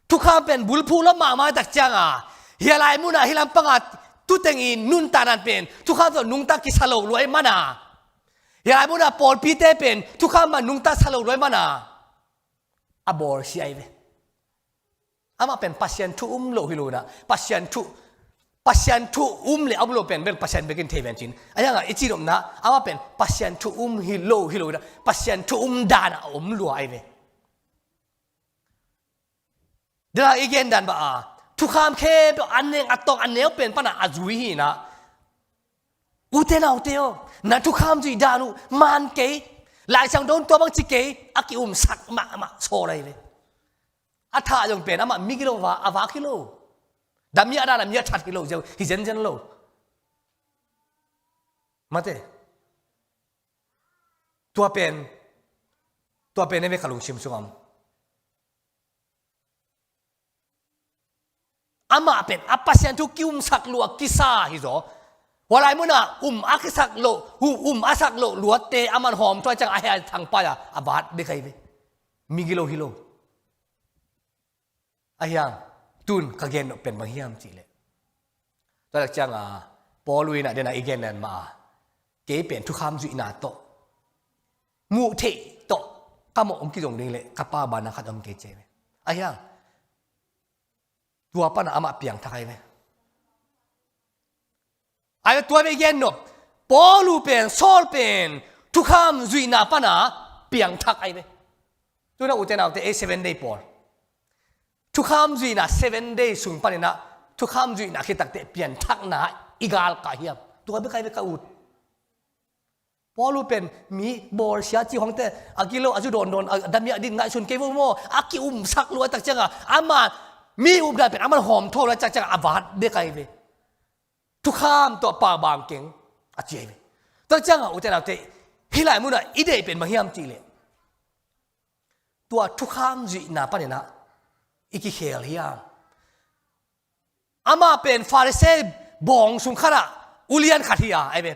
thukham pen bulphuh lua mahmah tak cianga, hih lai munah hih lampanga tuteng i nuntakna pen thukham tawh nungta kisa lo lua ahih mana, hih lai munah pawlpite pen thukham mah nungta sa lo lua ahih mana a bawlsia ahi ve. Amah pen Pasian thu um lo hi lo inah, Pasian thu, Pasian thu um le a um lo pen bel Pasian bekin thei ven cin. Ahi hanga i cihnopna, amah pen Pasian thu um hi lo, hi lo inah, Pasian thu um dana a om lua ahi ve. Dena i gen dan bang a, thukham khempeuh a neng a tawng a neu pen pana a zui hi inah. Ute naute aw, na thukham zuih dan uh man kei, Laisiangtho in tua bang ci kei, a kiumsak mahmah Saul ahi ve. A thah zong pen amah migilo a vak hi lo. Damiah dan a mi a that hi lo, hi zenzen lo. Mate. Tua pen, tua pen ei ve ka lungsim sungah. Amah pen a Pasian thu kiumsak lua kisa hi zaw. Hua lai munah um a kisak loh, um, um a sak loh luatte aman hawm thuai ciang a hia thangpai a, a vat dek ahi ve. Migilo hi lo. Ahi hang, tun ka gen nop pen bang hiam cihleh, tua tak cianga Paul inah dena i gen len mah a, kei pen thukham zuihna tawh, muh theih tawh ka mawh hong kizong ding leh ka pau bang na khat om kei ci ahi ve. Ahi hang, tua pana amah piangthak ahi ve. Ahi ve, tua ve i gen nop. Paul pen, Saul pen thukham zuihna pana piangthak ahi ve. Tuna ute naute, ei Seven Day pawl, thukham zuihna Seven Day sung paninah thukham zuihna khit takteh pianthakna i galkah hiam? Tua bek ahi ve ka ut. Paul pen mi bawlsia ci hongte a gilo, a zu dawndawn, a damiah din ngaihsun kei vo maw? A kiumsak lua tak cianga ama mi upna pen aman hawm thaw lua tak cianga a vat bek ahi ve. Thukham tawh pau bang keng a ci ahi ve. Tak cianga ute naute, hih lai munah i deih pen bang hiam cihleh, tua thukham zuihna paninah i kikhel hiam? Amah pen Pharisee bawng sung khatah ulian khat hi a, ahi ve.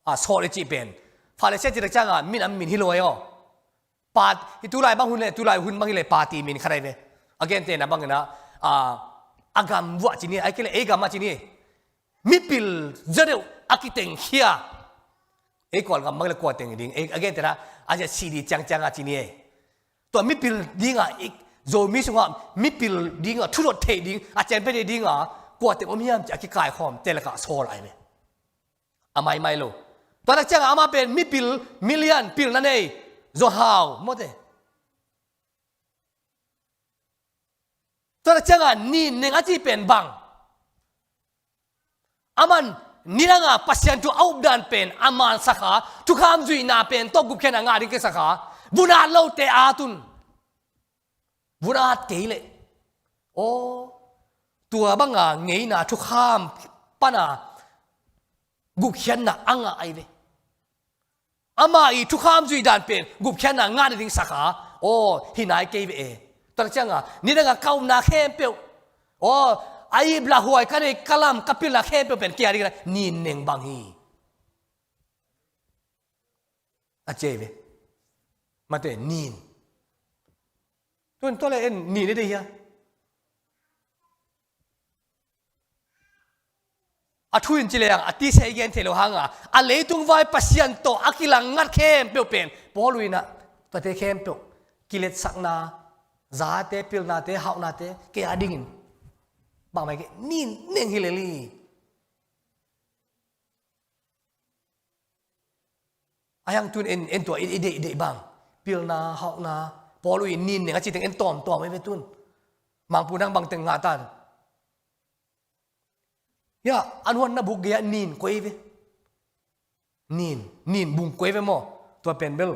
A, Saul i cih pen Pharisee cih tak cianga min a min hi lo ahi aw. Pat, hih tulai bang hun le, tulai hun bang hi le party min khat ahi ve. A gentehna banginah, a, a gam vuah ci ni, a kei le ei gam a ci ni. Mipil zaw deuh a kiteng khia. Ei Kawlgam bang le kua teng ding, ei a gentena a zia C D ciangciang a ci ni. Tua mipil dinga, Zomi sungah mipil dinga thudot theih ding a cian pia theih dinga kua teng om hiam ci a kikaikhawm te lakah sawl ai ve. A maimai lo. Tua tak ciangah amah pen mipil, milian pilna nei, zawhau mawte. Tua tak ciangah nin neng a ci pen bang? Aman nidanga Pasian thu a updan pen a mansak a, thukham zuihna pen tawh gupkhiatna ngah ding kisakha, vunat lote a tun. Vunat kei leh, aw, tua banga ngeina thukham pana gupkhiatna a ngah ai ve. Ama i thukham zuihdan pen gupkhiatna ngah nading sakha, aw, hi nai kei ve e. Tua cianga nidanga ka upna khempeuh, aw, a ip lah huai ka nei ka lam ka pilna khempeuh pen kei a dingin nin neng bang hi. A ci ai ve. Mate, nin. Tun tua le en nin e dei hia. A thu in ci leng a tisa i gen thei lo hanga a leitung vai Pasian tawh a kilang ngat khempeuh pen Paul in ah tuate khempeuh kiletsakna, zate, pilnate, hauhnate kei a dingin bangmah kei nin neng hi lel hi. A hiang tun en, en tua i, i deih, i deih bang. Pilna, hauhna, Paul uh i nin neng a ci teng en tawmtawm ei ve tun. Mangpu nang bang teng ngah tan. Ya, an huan na buk gei a nin koi ve. Nin, nin bung koi ve maw. Tua pen bel.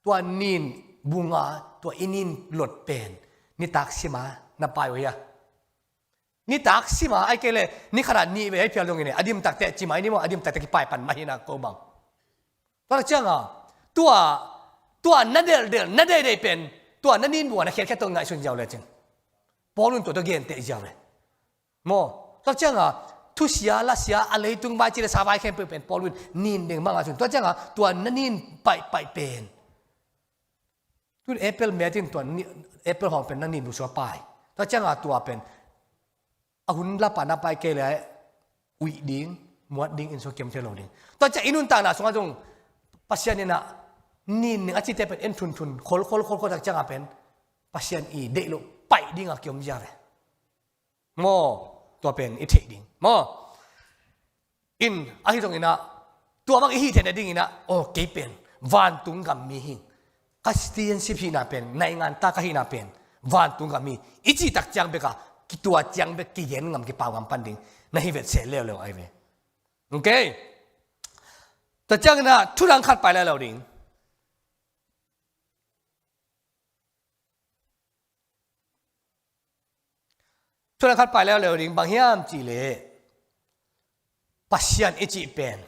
Tua nin bunga, tua i nin lot pen. Nitak sima na pai uh hia. Nitak sima, ai kei le, ni khat a nih vei ai phial dongin e, a dimtak teh cimai ni maw, a dimtak teh kipai pan mah hi nak ko bang. Tua cianga, tua, tua na delhdel, na deidei pen, tua na nin bua na khiatkhiat tawh ngaihsun ziau le cin. Paul un tua tawh genteh ziau le. Maw, tua cianga, thusia, lasia, a leitung vai ci le sa vai khempeuh pen, Paul un nin deng mah ngaihsun. Tua cianga, tua na nin paihpaih pen. Tun April, May tin tua ni, April hong pen na nin busua pai. Tua cianga tua pen. A hun lapa na pai kei le uih ding, muat ding, in so kiam thei lo ding. Tua ciang i nuntakna sungah zong Pasian in ah nin neng a cite pen en thunthun, khol, khol, khol, khol tak cianga pen Pasian i deih lo paih dinga kiom zia ve. Maw, tua pen i theih ding. Maw, in ahi zongin ah, tua bang i hih theihna dingin ah, aw, kei pen vantung gam mi hi. Ka citizenship hihna pen, naingan ta ka hihna pen vantung gam mi. I cih tak ciang bek a, kitua ciang bek kigen ngam, kipau ngam pan ding na hi vetse leuleu ai ve. Ok. Tua ciangin ah, thu dang khat pai lai lo ding. Thu dang khat pai leuleu ding bang hiam cih leh Pasian i cih pen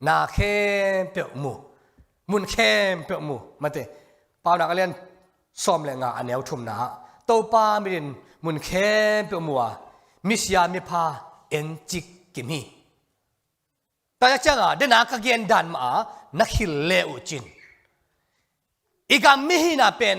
na khempeuh mu, mun khempeuh mu, mate, Paunak a lian sawm le nga a neu thumna ah Topa min in mun khempeuh mu a, misia mipha en cik kim hi. Tua cianga, dena ka gen dan mah a na khil le uh cin. I gam mi hihna pen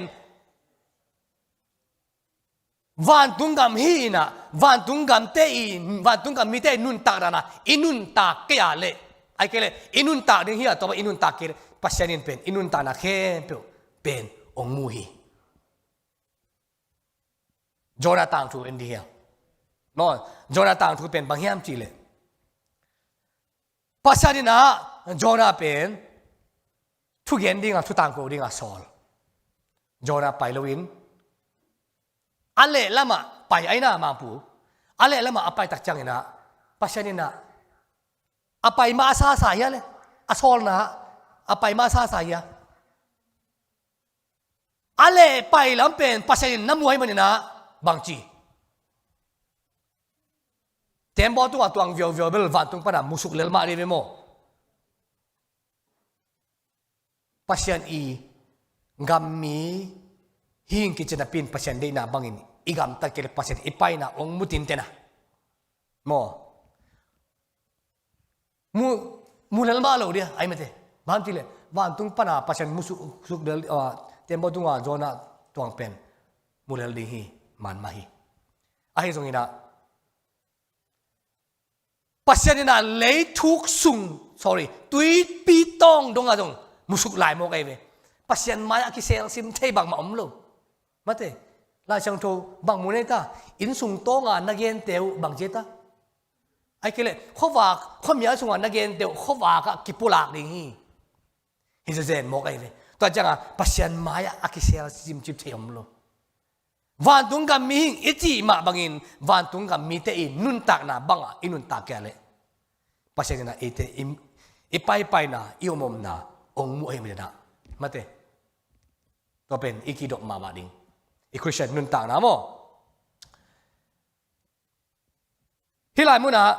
vantung gam hihna, vantung gamte i, vantung gam mite i nuntak dana i nuntak kei a leh, ai kei leh i nuntak ding hi a, tua i nuntak kei leh Pasian in pen i nuntakna khempeuh pen ong mu hi. Jonah tangthu en dih hiam? No, Jonah tangthu pen bang hiam cih leh Pasian in ah Jonah pen thugen dinga, thutangko dinga sawl. Jonah pai loin a leh lamah pai aina mangpu. A leh lamah a pai tak ciangin ah Pasian in ah a pai masa sa hia le, a sawlna a pai masa sa hia. A leh pai lam pen Pasian in na muai manin ah bangci. Tembaw tungah tuang viauviau bel vantung pana musuk lel mah dei ve maw. Pasian i gam mi hing kicin a pin Pasian deihna bangin i gamtat kei le Pasian i paina ong mu tintena. Maw. Mu, mu lel mah lo dia, ai mate. Bang ti le, vantung pana Pasian mu suk, suk del, ah, tembaw tunga Jonah tuang pen mu lel ding hi, man mah hi. Ahi zongin ah Pasian in ah leithuk sung, sorry, tuipi tawng dong ah zong musuk lai mawk ahi ve. Pasian mai-ah a kiselsim thei bangmah om lo. Mate, Lai Siangtho bang mu nei ta, inn sung tawng ah na gente uh bang ci ta. Ai kei leh, khuavak, khuamial sungah na gente uh khuavak ah kipulak ding hi. Hi zazen mawk ahi ve. Tua ciangah Pasian mai-ah a kiselsim cip thei om lo. Vantung gam mihing i cih mah bangin vantung gam mite i nuntakna bangah i nuntak kei leh Pasian in ah eite i, i paipaina, i omomna hong mu ahi mah. Mate. Tua pen i kidop mahmah ding, i Christian nuntakna maw. Hih lai munah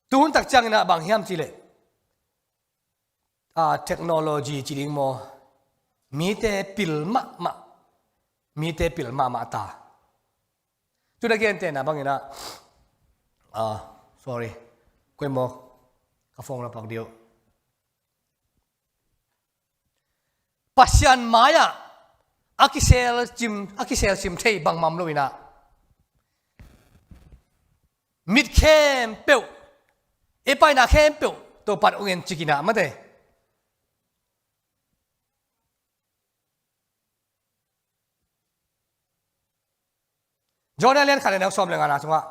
tu hun tak ciangin ah bang hiam cih leh, ah, technology ci ding maw, mite pil mahmah, mite pil mahmah ta. Tu na gentehna bangin ah, ah, sorry, koi maw, ka phone la pak dih uh. Pasian mai-ah a kiselsim, a kiselsim thei bangmah om lo in ah, mit khempeuh, i paina khempeuh Topan hong en cik in ah, mate. Jonah lian khat a neu sawm le ngana sungah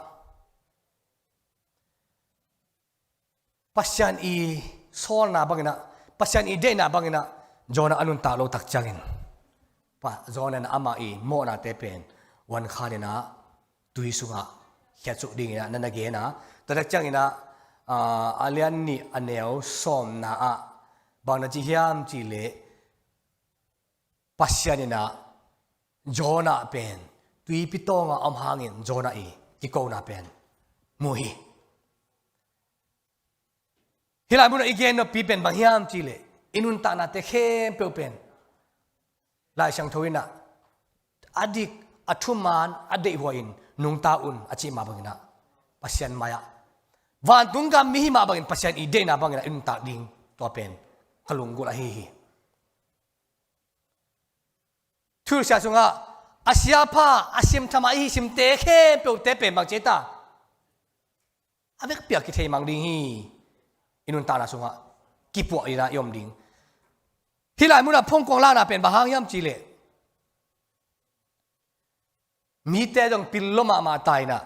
Pasian i sawlna bangin ah, Pasian i deihna bangin ah Jonah a nuntak lo tak ciangin, Pa, Jonah in ah amah i mawhnate pen wan khan in ah tui sungah khiatsuk dingin ah na na gen a. Tua tak ciangin ah, ah, a lian nih a neu sawmna ah bang na ci hiam cih leh, Pasian in ah Jonah pen tuipi tawng ah om hangin Jonah i kikona pen mu hi. Hih lai munah i gen noppi pen bang hiam cih leh, i nuntaknate khempeuh pen Lai Siangtho in ah a dik, a thuman, a deihhuai in nungta un a cih mah bangin ah Pasian mai-ah, vantung gam mi hi mah bangin Pasian i deihna bangin ah i nuntak ding, tua pen ka lunggulh ahi hi. Thuhilhsia sungah a siapha, a simtham a i hih simte khempeuhte pen bang ci ta, a vekpi-a kitheimang ding hi. I nuntakna sungah kipuah in ah i om ding. Hih lai munah phone kong lakna pen bang hang hiam cih leh, mite zong pil lo mahmah ta in ah,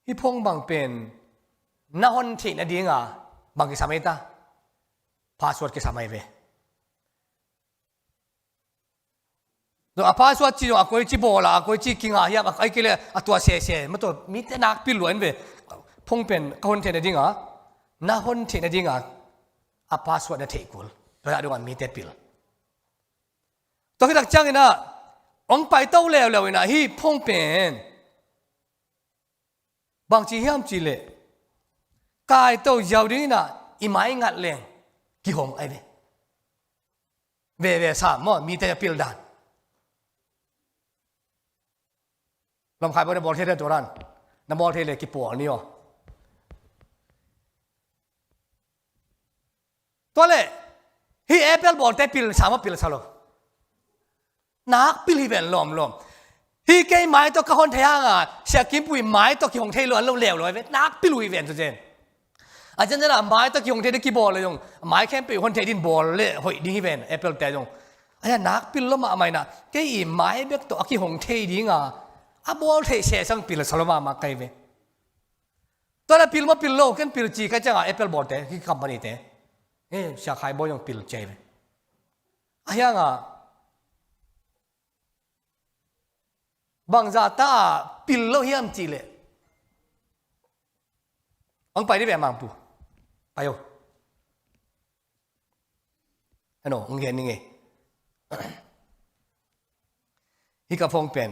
hih phone bang pen na hon theih nadinga bang kisam ei ta? Password kisam ahi ve. Zong a password ci zong a koici bawl a, a koici kinga hiam, a, ai kei leh a tua sese, ma tua mite nakpi lua in ve. Phone pen ka hon theih nadinga, na hon theih nadinga a password na theih kul. Tua dah dongah mite pil. Tua khit tak ciangin ah hong paito leuleu in ah hih phone pen bang ci hiam cih leh, kaito ziau dingin ah i mai ngat leng kihong ahi ve. Veve sam maw, mite a pil dan. Lamkhai bawl na bawl thei thei tua dan. Na bawl thei leh kipawl ni aw. Tua leh hih Apple bawlte pil sa maw, pil sa lo? Nak pil hi ven lawmlawm. Hih kei mai tawh ka hon thei hanga Sia Kim Pui mai tawh kihong thei lo an lo leuleu hi ven. Nak pil uh hi ven tu zen. A cianzan a mai tawh kihong thei ding kibawl le zong mai khempeuh hon thei ding bawl le hoih ding hi ven, Apple te zong. Aia, nak pil lo mahmah in ah kei i mai bek tawh a kihong thei dinga a bawl theih sesang pil sa lo mahmah ka hi ve. Tua na pil maw pil lo, ken pil ci ka cianga Apple bawlte, hih company te. Eh, Sia Khai Bawi zong pil ci ahi ve. A hianga bangzah ta a pil lo hiam cih leh, ang pai dih ve a mangpu. Pai o. Ano, ang gen ni ngei. Hih ka phone pen,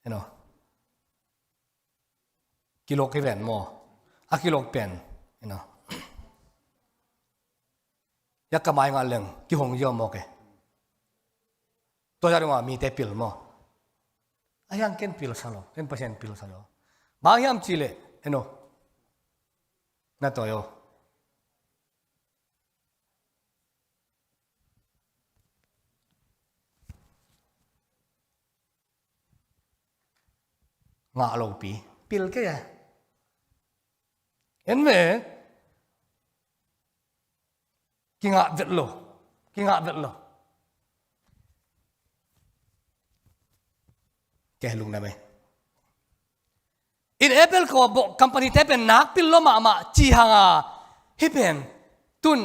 ano, kilok hi ven maw. A kilok pen, you know, yak ka mai ngah leng kihong ziau mawk e. Tua zah dongah mite pil maw. A hiang ken pil sa lo, ken Pasian pil sa lo. Bang hiam cih leh, you know, na tawi o. ngah lopi. Pil kei a. En ve. Kingah vet lo. Kingah vet lo. Kei lungdam e. In Apple ko bawh company te pen nak pil lo mahmah ci hang a, hih pen tun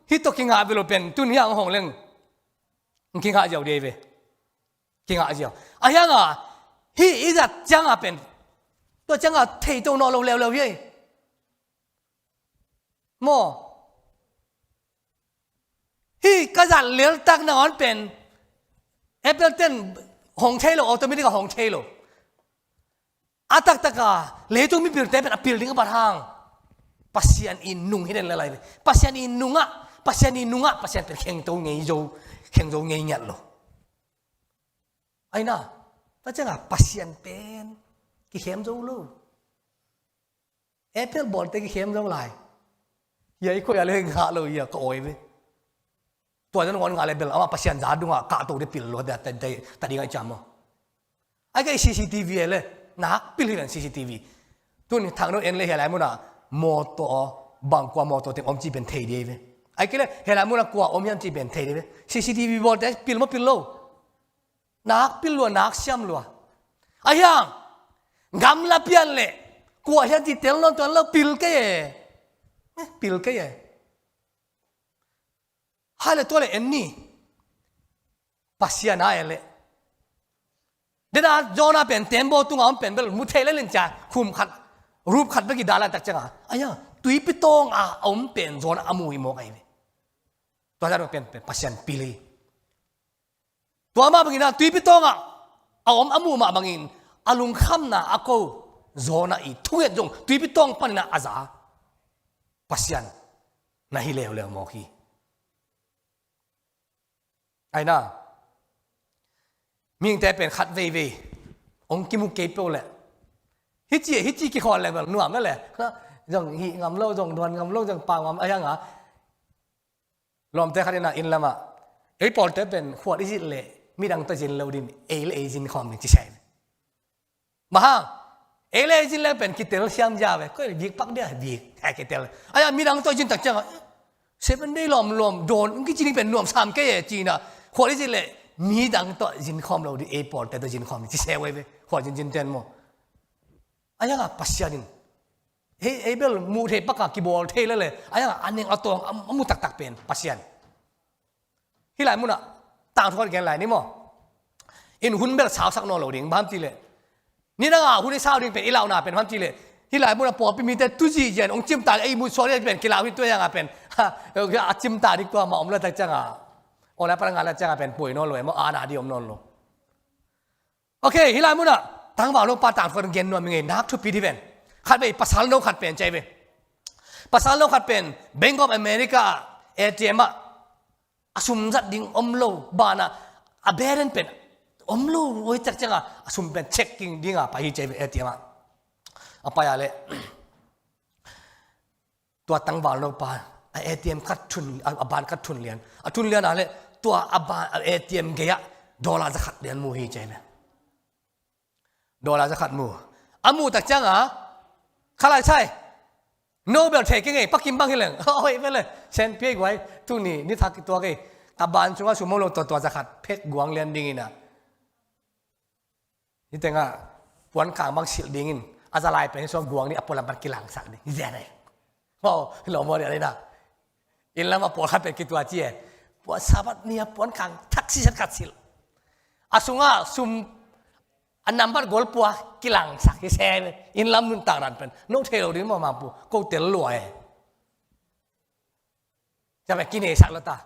hih tawh kingah vet lo pen tun hih hang hong leng kingah ziau dei ve. Kingah ziau. A hiang a hih i zat ciang a pen tua ciang a thei to nawn lo leuleu hi. Maw? Hih ka zat leltak nangawn pen Apple ten hong thei lo, automatic a hong thei lo. A taktak a leitung mipilte pen a pil ding a bat hang Pasian i nung hi den le lai ve. Pasian i nungah, Pasian i nungah Pasian pen khengto ngei zo, khengzo ngei ngiat lo. Aina, tua ciang a Pasian pen kikhem zo lo. Apple bawlte kikhem zo lai. Hia i koih a le ngah lo hia ka awi ve. Tua dan ngon ngah le bel amah Pasian za dungah kahto ding pil lo ta ding a i ciam maw? Ai kei C C T V e le nak pil hi ven C C T V. Tun thang no en le hia lai munah mawtaw bang kua mawtaw teng om ci pen thei ding ve. Ai kei le hia lai munah kua om hiam ci pen thei ding ve. C C T V bawlte pil maw pil lo. Nak pil lua, nak siam lua. A hiang gamla pian le kua hian ci tel nawn tuan lo pil kei e. Eh, pil kei e. Hai le tua le en ni. Pasian a e le. Dena Jonah pen tembaw tunga om pen bel mu thei le lin cia khum khat rup khat bek i dalan tak cianga. A hiang tuipi tawng a om pen Jonah a mu hi mawk ahi ve. Tua dan pen, pen Pasian pil hi. Tua mah bangin a tuipi tawngah a om a muh mah bangin a lungkhamna a ko Jonah i thunget zong tuipi tawng panin a za Pasian na hi leuleu mawk hi. Aina mihingte pen khat veivei hong kimu kei peuh leh hici hici kikhawl leh bel nuam leh leh zong hih ngam lo zong duan ngam lo zong pau ngam a hianga. Lawmte khat in a inn lamah ei pawlte pen khuat i zin leh midang tawh zin lo ding, ei le ei zin khawm ding ci sia hi. Bang hang? Ei le ei zin leng pen kitel siam zia ve. Koi vik pak dia vik hai kitel. Aia midang tawh zin tak ciangah Seven Day lawmlawm dawn hong kici ding pen nuam sam kei e ci-in a khuat i zin leh midang tawh zin khawm lo ding, ei pawlte tawh zin khawm ding ci sia hi ve. Khuat zinzin ten maw? A hiangah Pasian in hei, hei bel muh thei paka kibawl thei lele. A hiangah a neng a tawng a, a mu taktak pen Pasian. Hih lai munah tangthu khat gen lai ni maw? In hun bel sausak nawn lo ding bang ham ti leh, nidangah hun i sau ding pen i lauhna pen bang ham ti leh, hih lai munah pawlpi mite tuzih zian hong cimta ding ei mut suak ding pen kilau hi. Tua hiangah pen a cimta ding tua mah om lo tak ciangah, aw lai pana ngai lo ciangah pen poi nawn lo e maw, ana ding om nawn lo. Ok, hih lai munah tangval no pa tangthu khat gen nuam i ngei, nak thupi dih ven. Khat vei pasal no khat pen ci hi ve. Pasal no khat pen Bank of America ah A T M ah a sum zat ding om lo banah a balance pen om lo oi tak ciangah a sum pen checking dingah pai hi ci hi ve A T M ah. A pai ah leh tua tangval no pa a A T M khat thun, a, a ban khat thun lian. A thun lian ah leh tua a ban, a A T M gei ah dollar za khat lian mu hi ci hi ve. Dollar za khat mu. A mu tak ciangah kha lai sai. No bel thei kei ngei, pakim bang hi leng. Hoi ve le. Sen pia guai. Tuni ni thak tua kei. A ban sungah sum om lo tua, tua za khat phek guang lian ding in a. Ni tengah puan kang bang silh dingin a za lai pen hi suang guang ni a pualam pan kilangsak ding hi zia nei. Maw, lo maw dia nei na. Inn lam a pawlkhat pen kitua ci e. Puan Sabbath ni a puan kang thak siset khat silh. A sungah sum a nambat gol pua kilangsak hi se. Inn lam nuntak dan pen no thei lo ding maw mangpu ko tel lua e. Cia pen kineisak lo ta.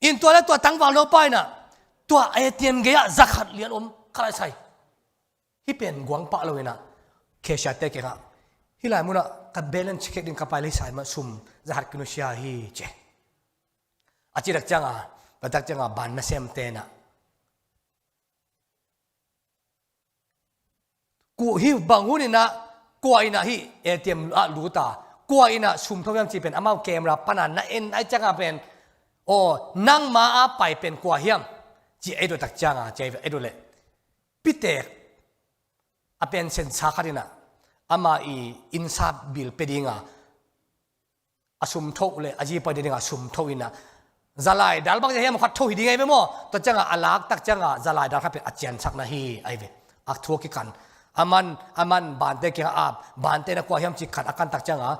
In tua le tua tangval no pa in a tua A T M gei ah za khat lian om kha lai sai. Hih pen guang pah lo in a cashier te kiangah hih lai munah ka balance check ding ka pai lei sai mah sum za khat kinusia hi ci. A ci tak ciangah, tua tak ciangah ban nasemte in a Ku hi bang hun in a kua in a hih A T M ah lut a, kua in a sum tho hiam ci pen amau camera pana na en ai ciangah pen, aw nangma a pai pen kua hiam ci ei dot tak ciangah ci ei dot leh pitek a pension sa khat in ah, ama i innsap bil pia ding a, a sum tho le a zi pai ding a sum tho in ah, zalai dal bang zia hiam khat tho hi ding ahi ve maw. Tua ciang a a lak tak ciang a zalai dal khat pen a ciansak na hi ahi ve. A thu a kikan. A man, a man bante kiang a ap, bante na kua hiam ci khat a kan tak ciang a,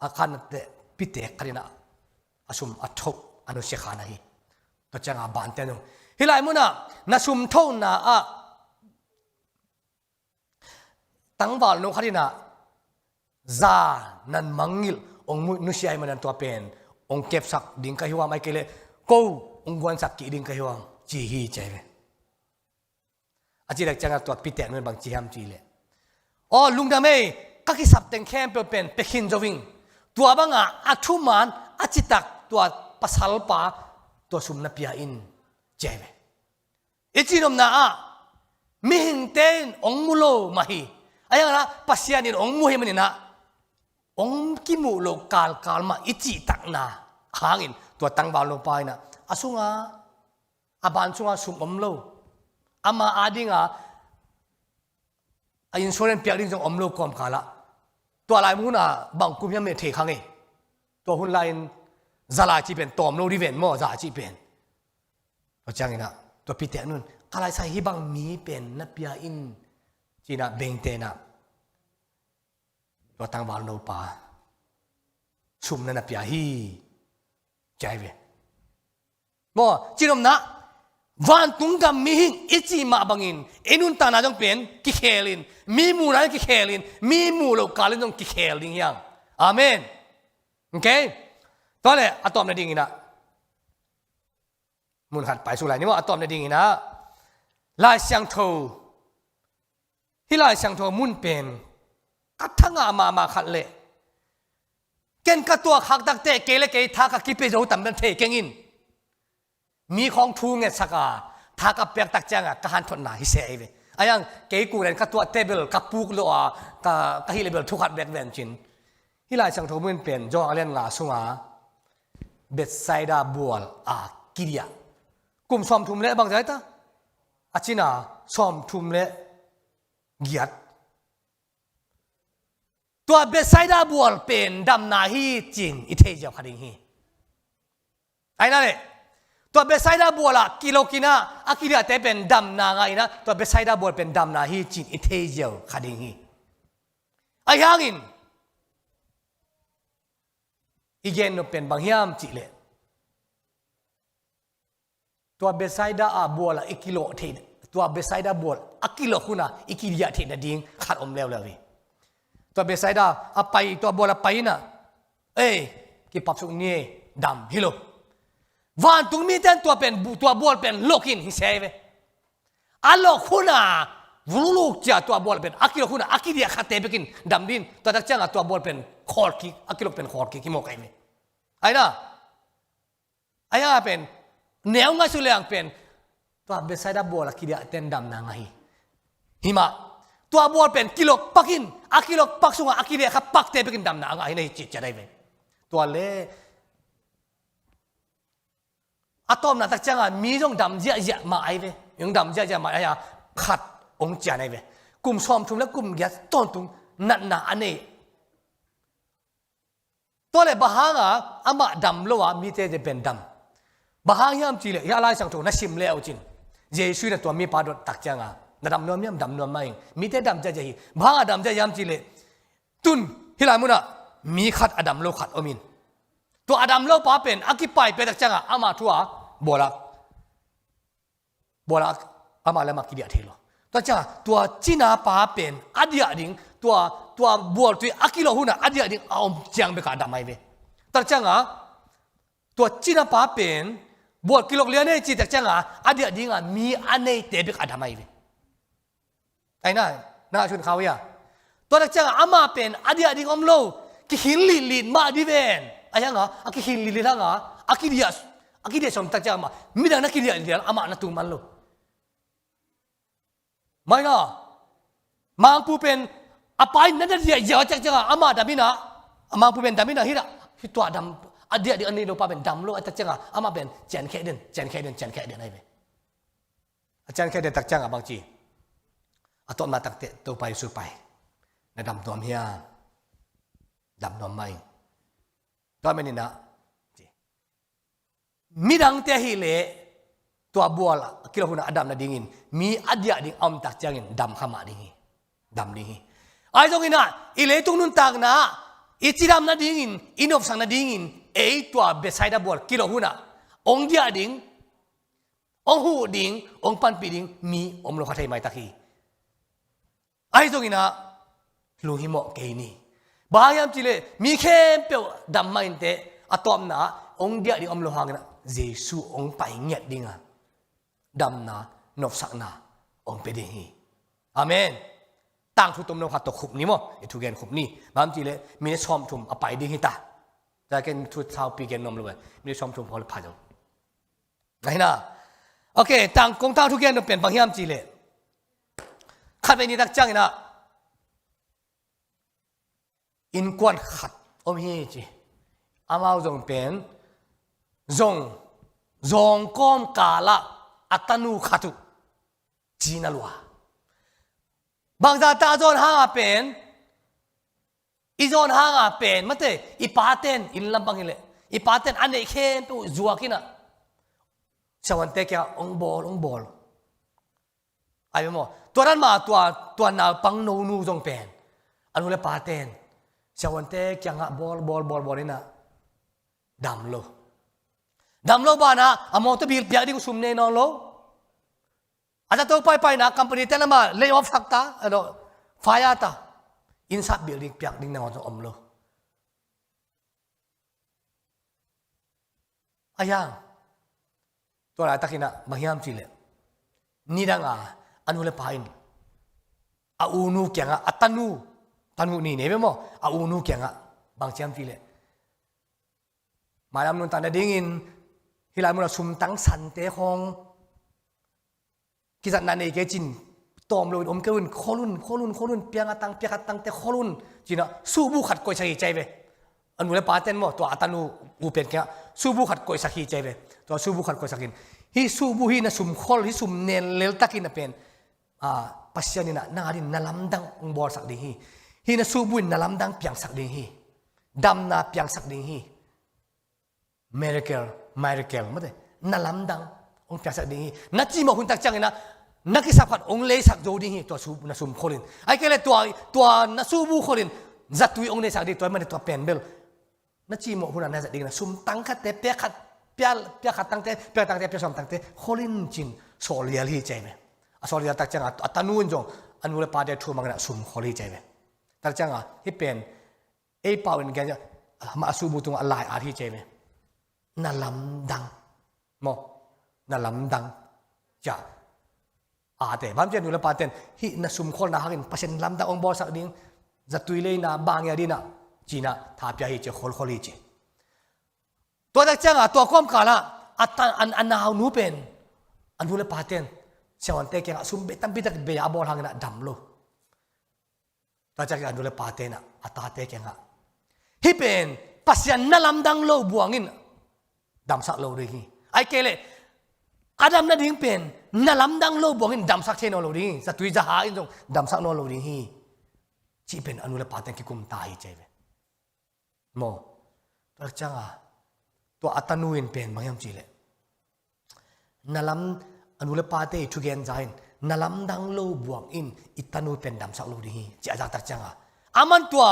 a kan te pitek khat in ah a sum a tho, a nusia kha na hi. Tua ciang a bante nu, hih lai mun ah na sum tho na ah tangval no khat in ah, za nan mangngilh hong mu-, nusia ahih manin tua pen hong kepsak ding ka hi uh a, mai kei leh ko hong guansak kik ding ka hi uh a, ci hi ci ahi ve. A cih tak ciang a tua pitek nu in bang ci hiam cih leh, aw lungdam ei, ka kisap teng khempeuh pen pia khin zo ing. Tua bang a a thuman a citak tua pasalpa tua sum na pia in, ci ahi ve. I cihnopna ah mihingte in hong mu lo mah hi. Ahi hangin ah Pasian in hong mu ahih manin ah hong kimuh loh kalkal mah i cihtakna hangin tua tangval no pa in ah a sung a, a ban sung a sum om lo, ama a ding a a insurance piak ding zong om lo kawmkal ah, tua lai mun a bang kum hiam meh thei kha ngei. Tua hun lai-in zalai cih pen tawm lo ding ven maw, za cih pen. Tua ciangin ah tua pitek nu in, ka lai sai, hih bang mi pen na pia in, ci-in ah bengte in ah tua tangval no pa sum na na pia hi, ci ahi ve. Maw, cihnopna, vantung gam mihing i cih mah bangin i nuntakna zong pen kikhel in, mi muhna zong kikhel in, mi muh loh kal in zong kikhel ding hi hang. Amen. Ok. Tua leh a tawpna dingin ah, mun khat pai suk lai ni maw, a tawpna dingin ah, Lai Siangtho, hih Lai Siangtho mun pen ka thangah mahmah khat leh, ken ka tuak khak tak teh kei le kei tha ka kipia zo tam pen thei keng in. Mi khawng thu ngetsak a, tha ka piak tak ciang a ka hanthotna hi se ahi ve. Ahi hang kei kul in ka tuah teh bel ka puk lo a, ka, ka hih leh bel thu khat bek ven cin. Hih Lai Siangtho mun pen Johan a lian nga sung a Bethsaida bual a kidiah. Kum sawmthum le bang zai ta? A cina sawmthum le giat. Tua Bethsaida bual pen damna hi ci-in i thei ziau kha ding hi. Ahi na leh, tua Bethsaida bual ah kilok in ah a kidiahte pen damna ngah in ah, tua Bethsaida bual pen damna hi ci-in i thei ziau kha ding hi. Ahi hangin i gen nop pen bang hiam cih leh, tua Bethsaida a bual ah i kilok theih, tua Bethsaida bual a kilok hun a i kidiah theih nading khat om leuleu hi. Tua Bethsaida a pai, tua bual a pai in ah, ei, kipapsuk ni ei, dam hi lo. Vantung mite in tua pen, tua bual pen lok in hi se ahi ve. A lok hun a vuluk cia tua bual pen a kilok hun a a kidiah khatte bek in dam ding. Tua tak ciang a tua bual pen khawl kik, a kilok pen khawl kik hi mawk ahi ve. Ahi na, ahi a pen neu ngaihsut leng pen tua Bethsaida bual a kidiahte in damna ngah hi. Hi mah, tua bual pen kilok pak in, a kilok pak sung a a kidiah kha pakte bek in damna a ngah hi na hi ci ciat ahi ve. Tua leh a tawpna tak ciang a mi zong dam ziahziah mah ahi ve. Zong dam ziahziah mah ahi a, khat hong cian ahi ve. Kum sawmthum le kum giat tawntung natna a nei. Tua leh bang hang a amah dam lo a mite pen dam? Bang hang hiam cih leh, hih a Lai Siangtho na sim le uh cin, Jesu in a tua mipa dot tak ciang a, na dam nuam hiam? Dam nuam mah ing. Mite dam ziahziah hi. Bang hang a dam ziahziah hiam cih leh, tun hih lai mun ah mi khat a dam lo khat om in. Tua a dam lo pa pen a kipai pia tak ciang a ama thu a bual a, bual a, amah le amah kidiah thei lo. Tua ciang a tua cina pa pen a diah ding, tua, tua bual tui a kilok hun a a diah ding a om ciang bek a dam ahi ve. Tua ciang a tua cina pa pen bual kilok lian ei cih tak ciang a a diah ding a mi a neite bek a dam ahi ve. Ahi na, na sun khau ia. Tua tak ciang a amah pen a diah ding om lo, kikhin litlit mah ding ven. Ahi hang a, a kikhin litlit hang a, a kidiah, a kidiah sawm tak ciang a amah, midang na kidiah lian amah na tung man lo. Mai na, mangpu pen a pai na diah ziau tak ciang a amah dam in a, a mangpu pen dam in a, hih dah, hih tua dam, a diah ding a nei lo pa pen dam lo a tak ciang a amah pen ciankheh den, ciankheh den, ciankheh den ahi ve. A ciankheh den tak ciang a bang ci? A tawpna takteh Topa Jesu pai. Na dam nuam hiam? Dam nuam mah ing. Tua manin ah, midangte ahih leh tua bual a kilawh hunah a dam nadingin mi a diah ding a om tak ciangin dam kha mah ding hi. Dam ding hi. Ahi zongin ah i leitung nuntakna ah i cidam nadingin, i nopsak nadingin ei tua Bethsaida bual kilawh hunah hong diah ding, hong huh ding, hong panpih ding mi om lo kha thei maitak hi. Ahi zongin ah lunghimawh kei ni. Bang hang hiam cih leh mi khempeuh dam mah inteh, a tawpna ah hong diah ding om lo hangin ah Jesu hong pai ngiat ding a, damna, nopsakna hong pia ding hi. Amen. Tangthu tomno khat tawh khup ni maw, i thugen khup ni. Bang hang hiam cih leh minit sawmthum a pai ding hi ta. Tua ken thu saupi gen nuam lo e. Minit sawmthum khawng le pha zo. Ahi na. Ok, tang, kong tangthu gen nop pen bang hiam cih leh, khatvei ni tak ciangin ah innkuan khat om hi ci. Amau zong pen zong, zawng kawmkal ah a tanu khat uh cina lua. Bangzah ta a zawn hang a pen, i zawn hang a pen, mate, i paten, inn lam bang hi leh, i paten a neih khempeuh zuak in ah siavuante kiangah hong bawl, hong bawl. Ai maw, tua dan mah tua, tua naupang nonu zong pen a nu le paten siavuante kiangah bawl, bawl, bawl, bawl in ah dam lo. Dam lo banah a mawtaw bill piak ding sum nei nawn lo. A zato paipaina company te lamah lay off sak ta, ano, fire ta. Inn sap bill ding piak ding nangawn zong om lo. A hiang, tua laitakin ah bang hiam cih leh, nidang a a nu le pa in a unu kiangah, a tanu, tanu ni nei ve maw, a unu kiangah bang ci hiam cih leh, mailam nuntak nadingin hih lai munah sumtang sante khawng kizatna nei kei cin, tawm loin om kei un, khol un, khol un, khol un, piang a tang, piak a tangte khol un, ci-in ah suhbu khat koihsak hi ci-a ve. A nu le paten maw, tua a tanu u pen kiangah suhbu khat koihsak hi ci-a ve. Tua suhbu khat koihsak in, hih suhbu hih na sum khol, hih sum nen leltakin a pen, a, Pasian in ah nang adingin na lamdang hong bawlsak ding hi. Hih na suhbu in na lamdang piangsak ding hi. Damna piangsak ding hi. Miracle, miracle, mate, na lamdang hong piangsak ding hi. Na cimawh hun tak ciangin ah na kisap khat hong leisak zo ding hi, tua su, na sum khol in. Ahih kei leh tua, tua na suhbu khol in zatui hong neisak ding, tua ahih manin tua pen bel na cimawh hun ah na zat ding na sumtang khatte, piak khat, piak, piak khat tangte, piak tangte, piak sawm tangte khol in ci-in sawl lial hi ci-a ve. A sawl lial tak ciangah a tanu in zong a nu le pate thu mangin ah sum khol hi ci-a ve. Tak ciangah hih pen ei pau in gen, amah a suhbu tungah a lai at hi ci-a ve. Na lamdang. Maw, na lamdang. Ci-a, a te, bang ci-a, nu le paten hih na sum kholna hangin Pasian lamdang hong bawlsak ding, zatui leina, bang ngiat ding ah, ci-in ah tha pia hi ci, kholkhol hi ci. Tua tak ciangah tua kawmkal ah a ta, a, a naunu pen, a nu le paten siavuante kiangah sum bei tampi tak bei a, a bawl hangin ah dam lo. Tua ciangah a nu le pate in ah a tate kiangah, hih pen Pasian na lamdang lo buangin damsak lo ding hi. Ahih kei leh a dam nading pen na lamdang lo buangin damsak thei nawn lo ding hi. Zatui zaha in zong damsak nawn lo ding hi, cih pen a nu le pate in kikum ta hi ci-a ve. Maw, tua ciangah tua a tanu in pen bang hiam cih leh, na lam, a nu le pate i thugen za in, na lamdang lo buangin i tanu pen damsak lo ding hi, ci-a zak tak ciangah, aman tua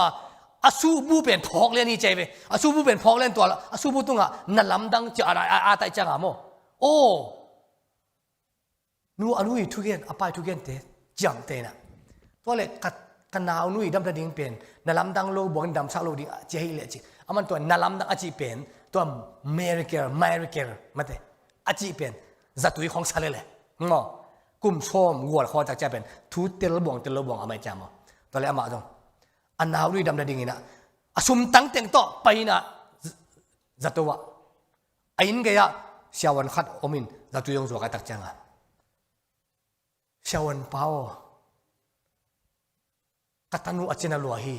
a suhbu pen phawk lian hi ci-a ve. A suhbu pen phawk lian, tua a suhbu tungah na lamdang ci-a a, a, a at tak ciangah maw, aw, nu, a nu i thugen, a pa i thugente ciamteh in ah, tua leh ka, ka naunu i dam nading pen na lamdang lo buangin damsak lo ding a ci ahih leh ci, aman tua na lamdang a cih pen tua miracle, miracle, mate, a cih pen zatui khawng sa lel e. Maw, kum sawm gual khawng tak ciang pen thu tel buang, tel lo buang a mai ciang maw. Tua leh amah zong a naunu i dam nadingin ah a sumtang teng tawh pai in ah z-, zato ah, a inn gei-ah siavuan khat om in zatui hong zuak a tak ciangah, siavuan pa aw, ka tanu a cina lua hi,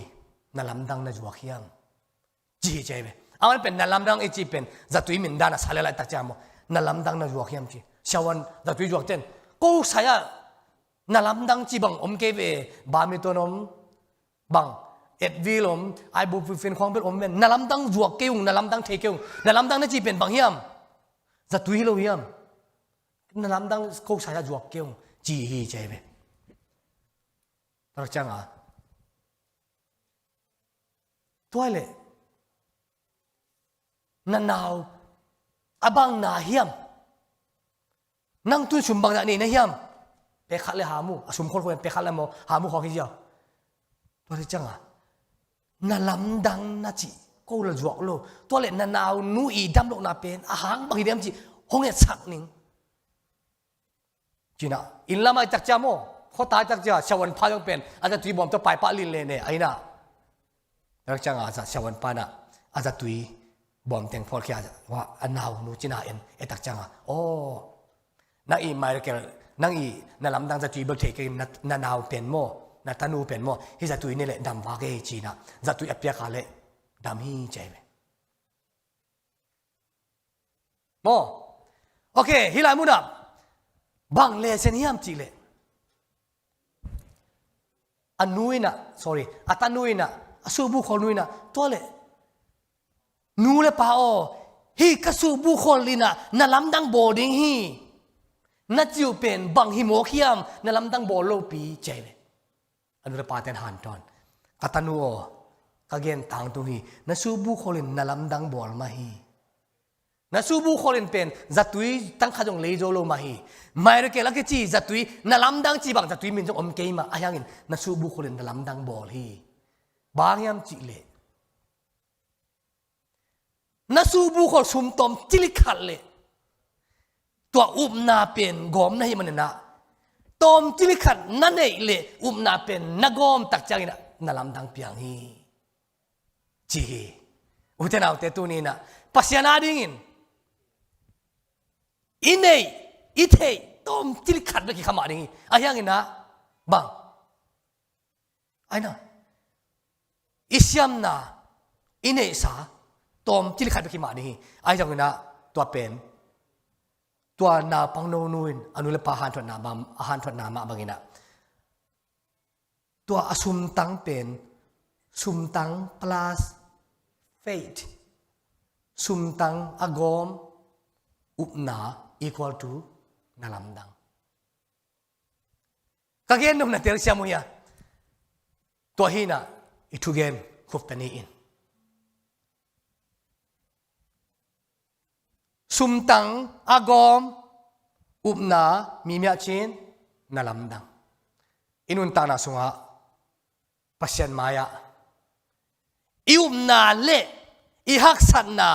na lamdang na zuak hiam, ci hi ci-a ve. Aman pen na lamdang i cih pen zatui mindan a sa lel a tak ciang maw, na lamdang na zuak hiam ci. Siavuan zatui zuakte'n, ko sai-ah Na lamdang ci bang om kei ve, badminton om, bang, Advil om, ibuprofen khawng bel om ven. Na lamdang zuak kei ung, na lamdang thei kei ung. Na lamdang na ci pen bang hiam? Zatui hi lo hiam? Na lamdang ko sa ya zuak kei ung, ci hi ci ahi ve. Tua ciang a, tua leh na nau a bang na hiam? Nang tun sum bangzah nei na hiam? Pek khat le hamu, a sum kholkhol in pek khat le maw, hamu khawng hi ziau. Tua hi ciang a, na lamdang na cih ko la zuak lo. Tua leh na naunu i dam lohna pen a hang bang hi diam cih hong etsak ning. Ci-in ah, inn lam ah i tak ciang maw, khuata i tak ciang, siavuan pa zong pen a zatui bawm tawh paipah lin le ne, a inn ah. Tak ciang a, a za, siavuan pa in ah a zatui bawm teng phawk khia, a naunu cina en, e tak ciang a, aw, nang i Michael, nang i na lamdang zatui bel thei kei, na, na nau pen maw, na tanu pen maw, hih zatui ne leh dam vak e ci-in ah, zatui a piak a leh dam hi ci ahi ve. Maw? Ok, hih lai mun ah bang lesson hiam cih leh, a nu in ah, sorry, a tanu in ah, a suhbukhawl nu in ah, tua leh, nu le pa aw, hih ka suhbukhawl in ah na lamdang bawl ding hi. Na cih uh pen bang hi mawk hiam, na lamdang bawl lopi ci ahi ve. A nu le pate'n hanthawn. Ka tanu aw, ka gen tangtung hi, na suhbukhawl in na lamdang bawl mah hi. Na suhbukhawl in pen zatui tangkhat zong lei zo lo mah hi. Michael a kici zatui, na lamdang ci bang zatui min zong om kei mah, ahi hangin na suhbukhawl in na lamdang bawl hi. Bang hiam cih leh, na suhbukhawl sum tawmcilik khat leh tua upna pen gawm na hih manin ah, tawmcilik khat na neih leh upna pen na gawm tak ciangin ah na lamdang piang hi, ci hi. Ute naute, tuni-in ah Pasian a dingin i neih i theih tawmcilik khat bek hi kha mah ding hi. Ahi hangin ah bang, aina, i siamna, i neihsa tawmcilik khat bek hi mah ding hi. Ahi zongin ah tua pen, tua naupang nonu in a nu le pa hanthawnna bang, a hanthawnna mah bangin ah, tua a sumtang pen, sumtang plus faith, sumtang a gawm, upna equal to na lamdang. Ka gen nopna telsiam uh hia? Tua hi-in ah i thugen khupta ni in. Sumtang a gawm, upna, mi miah cin, na lamdang. I nuntakna sungah Pasian mai-ah i upna le i haksatna,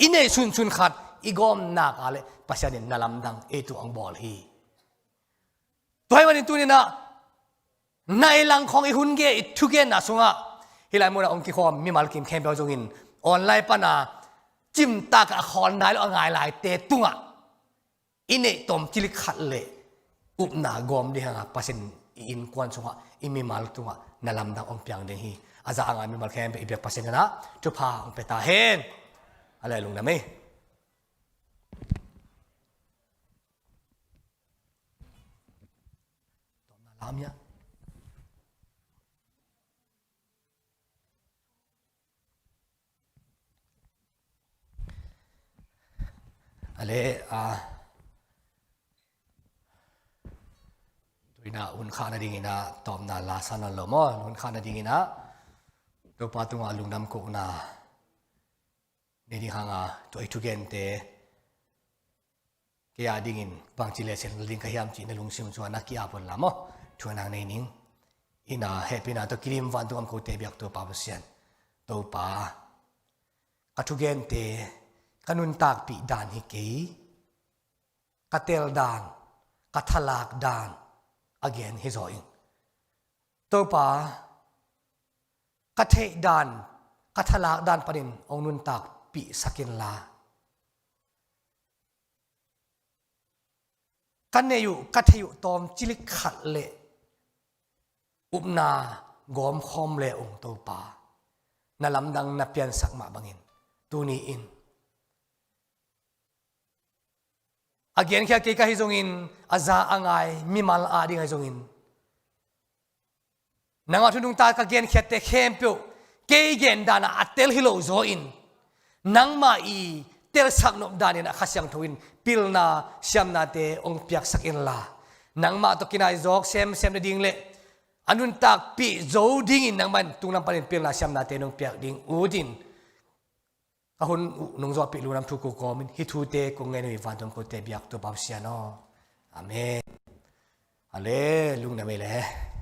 i neih sunsun khat i gawm nak leh Pasian in na lamdang ei tungah hong bawl hi. Tua ahih manin tuni-in ah na i langkhawng i hun gen, i thugenna sungah, hih lai mun ah hong kikhawm mimal kim khempeuh zongin online pan a cimtak a khawl nai lo a ngai laite tungah i neih tawmcilik khat leh upna gawm ding hang a, Pasian in i innkuan sungah, i mimal tungah na lamdang hong piang ding hi. A za a ngai mimal khempeuh i biak Pasian in ah thupha hong pia ta hen. A leh lungdam ei. Tawpna lam hia? A leh, a, tu-in ah hun khahna dingin ah tawpna la sa nawn lo maw? Hun khahna dingin ah Topa tungah lungdam kohna nei ding hang a, tua i thugente kei a dingin bangci lehse la ding ka hiam cih na lungsim sungah na ki-ap un la maw? Thu a nang nei ning. Ina hehpihna tawh kilim vantung a om kote biak Topa Pasian. Topa, ka thugente ka nuntakpih dan hi kei, ka tel dan, ka thalak dan a gen hi zaw ing. Topa, ka theih dan, ka thalak dan panin hong nuntakpih sak inla, ka neih uh, ka theih uh tawmcilik khat leh upna gawmkhawm le ung Topa, na lamdang na piansak mah bangin tuni-in A genkhiat kei ka hi zongin, a za a ngai mimal a ding ahi zongin, nangmah thu nungta ka genkhiatte khempeuh kei gen danah a tel hi lo zaw in, nangmah i telsak nop danin a Kha Siangtho in pilna siamnate hong piaksak inla, nangmah tawh kinai zawk semsem nading le a nuntakpih zo dingin nangmah in tunglam panin pilna siamnate nong piak ding utin, ka hun uh nong zawhpih lungdam thu ko kawmin hih thute kong ngen uh hi. Vantung kote biak Topa Pasian aw. Amen. Ale, lungdam ei le.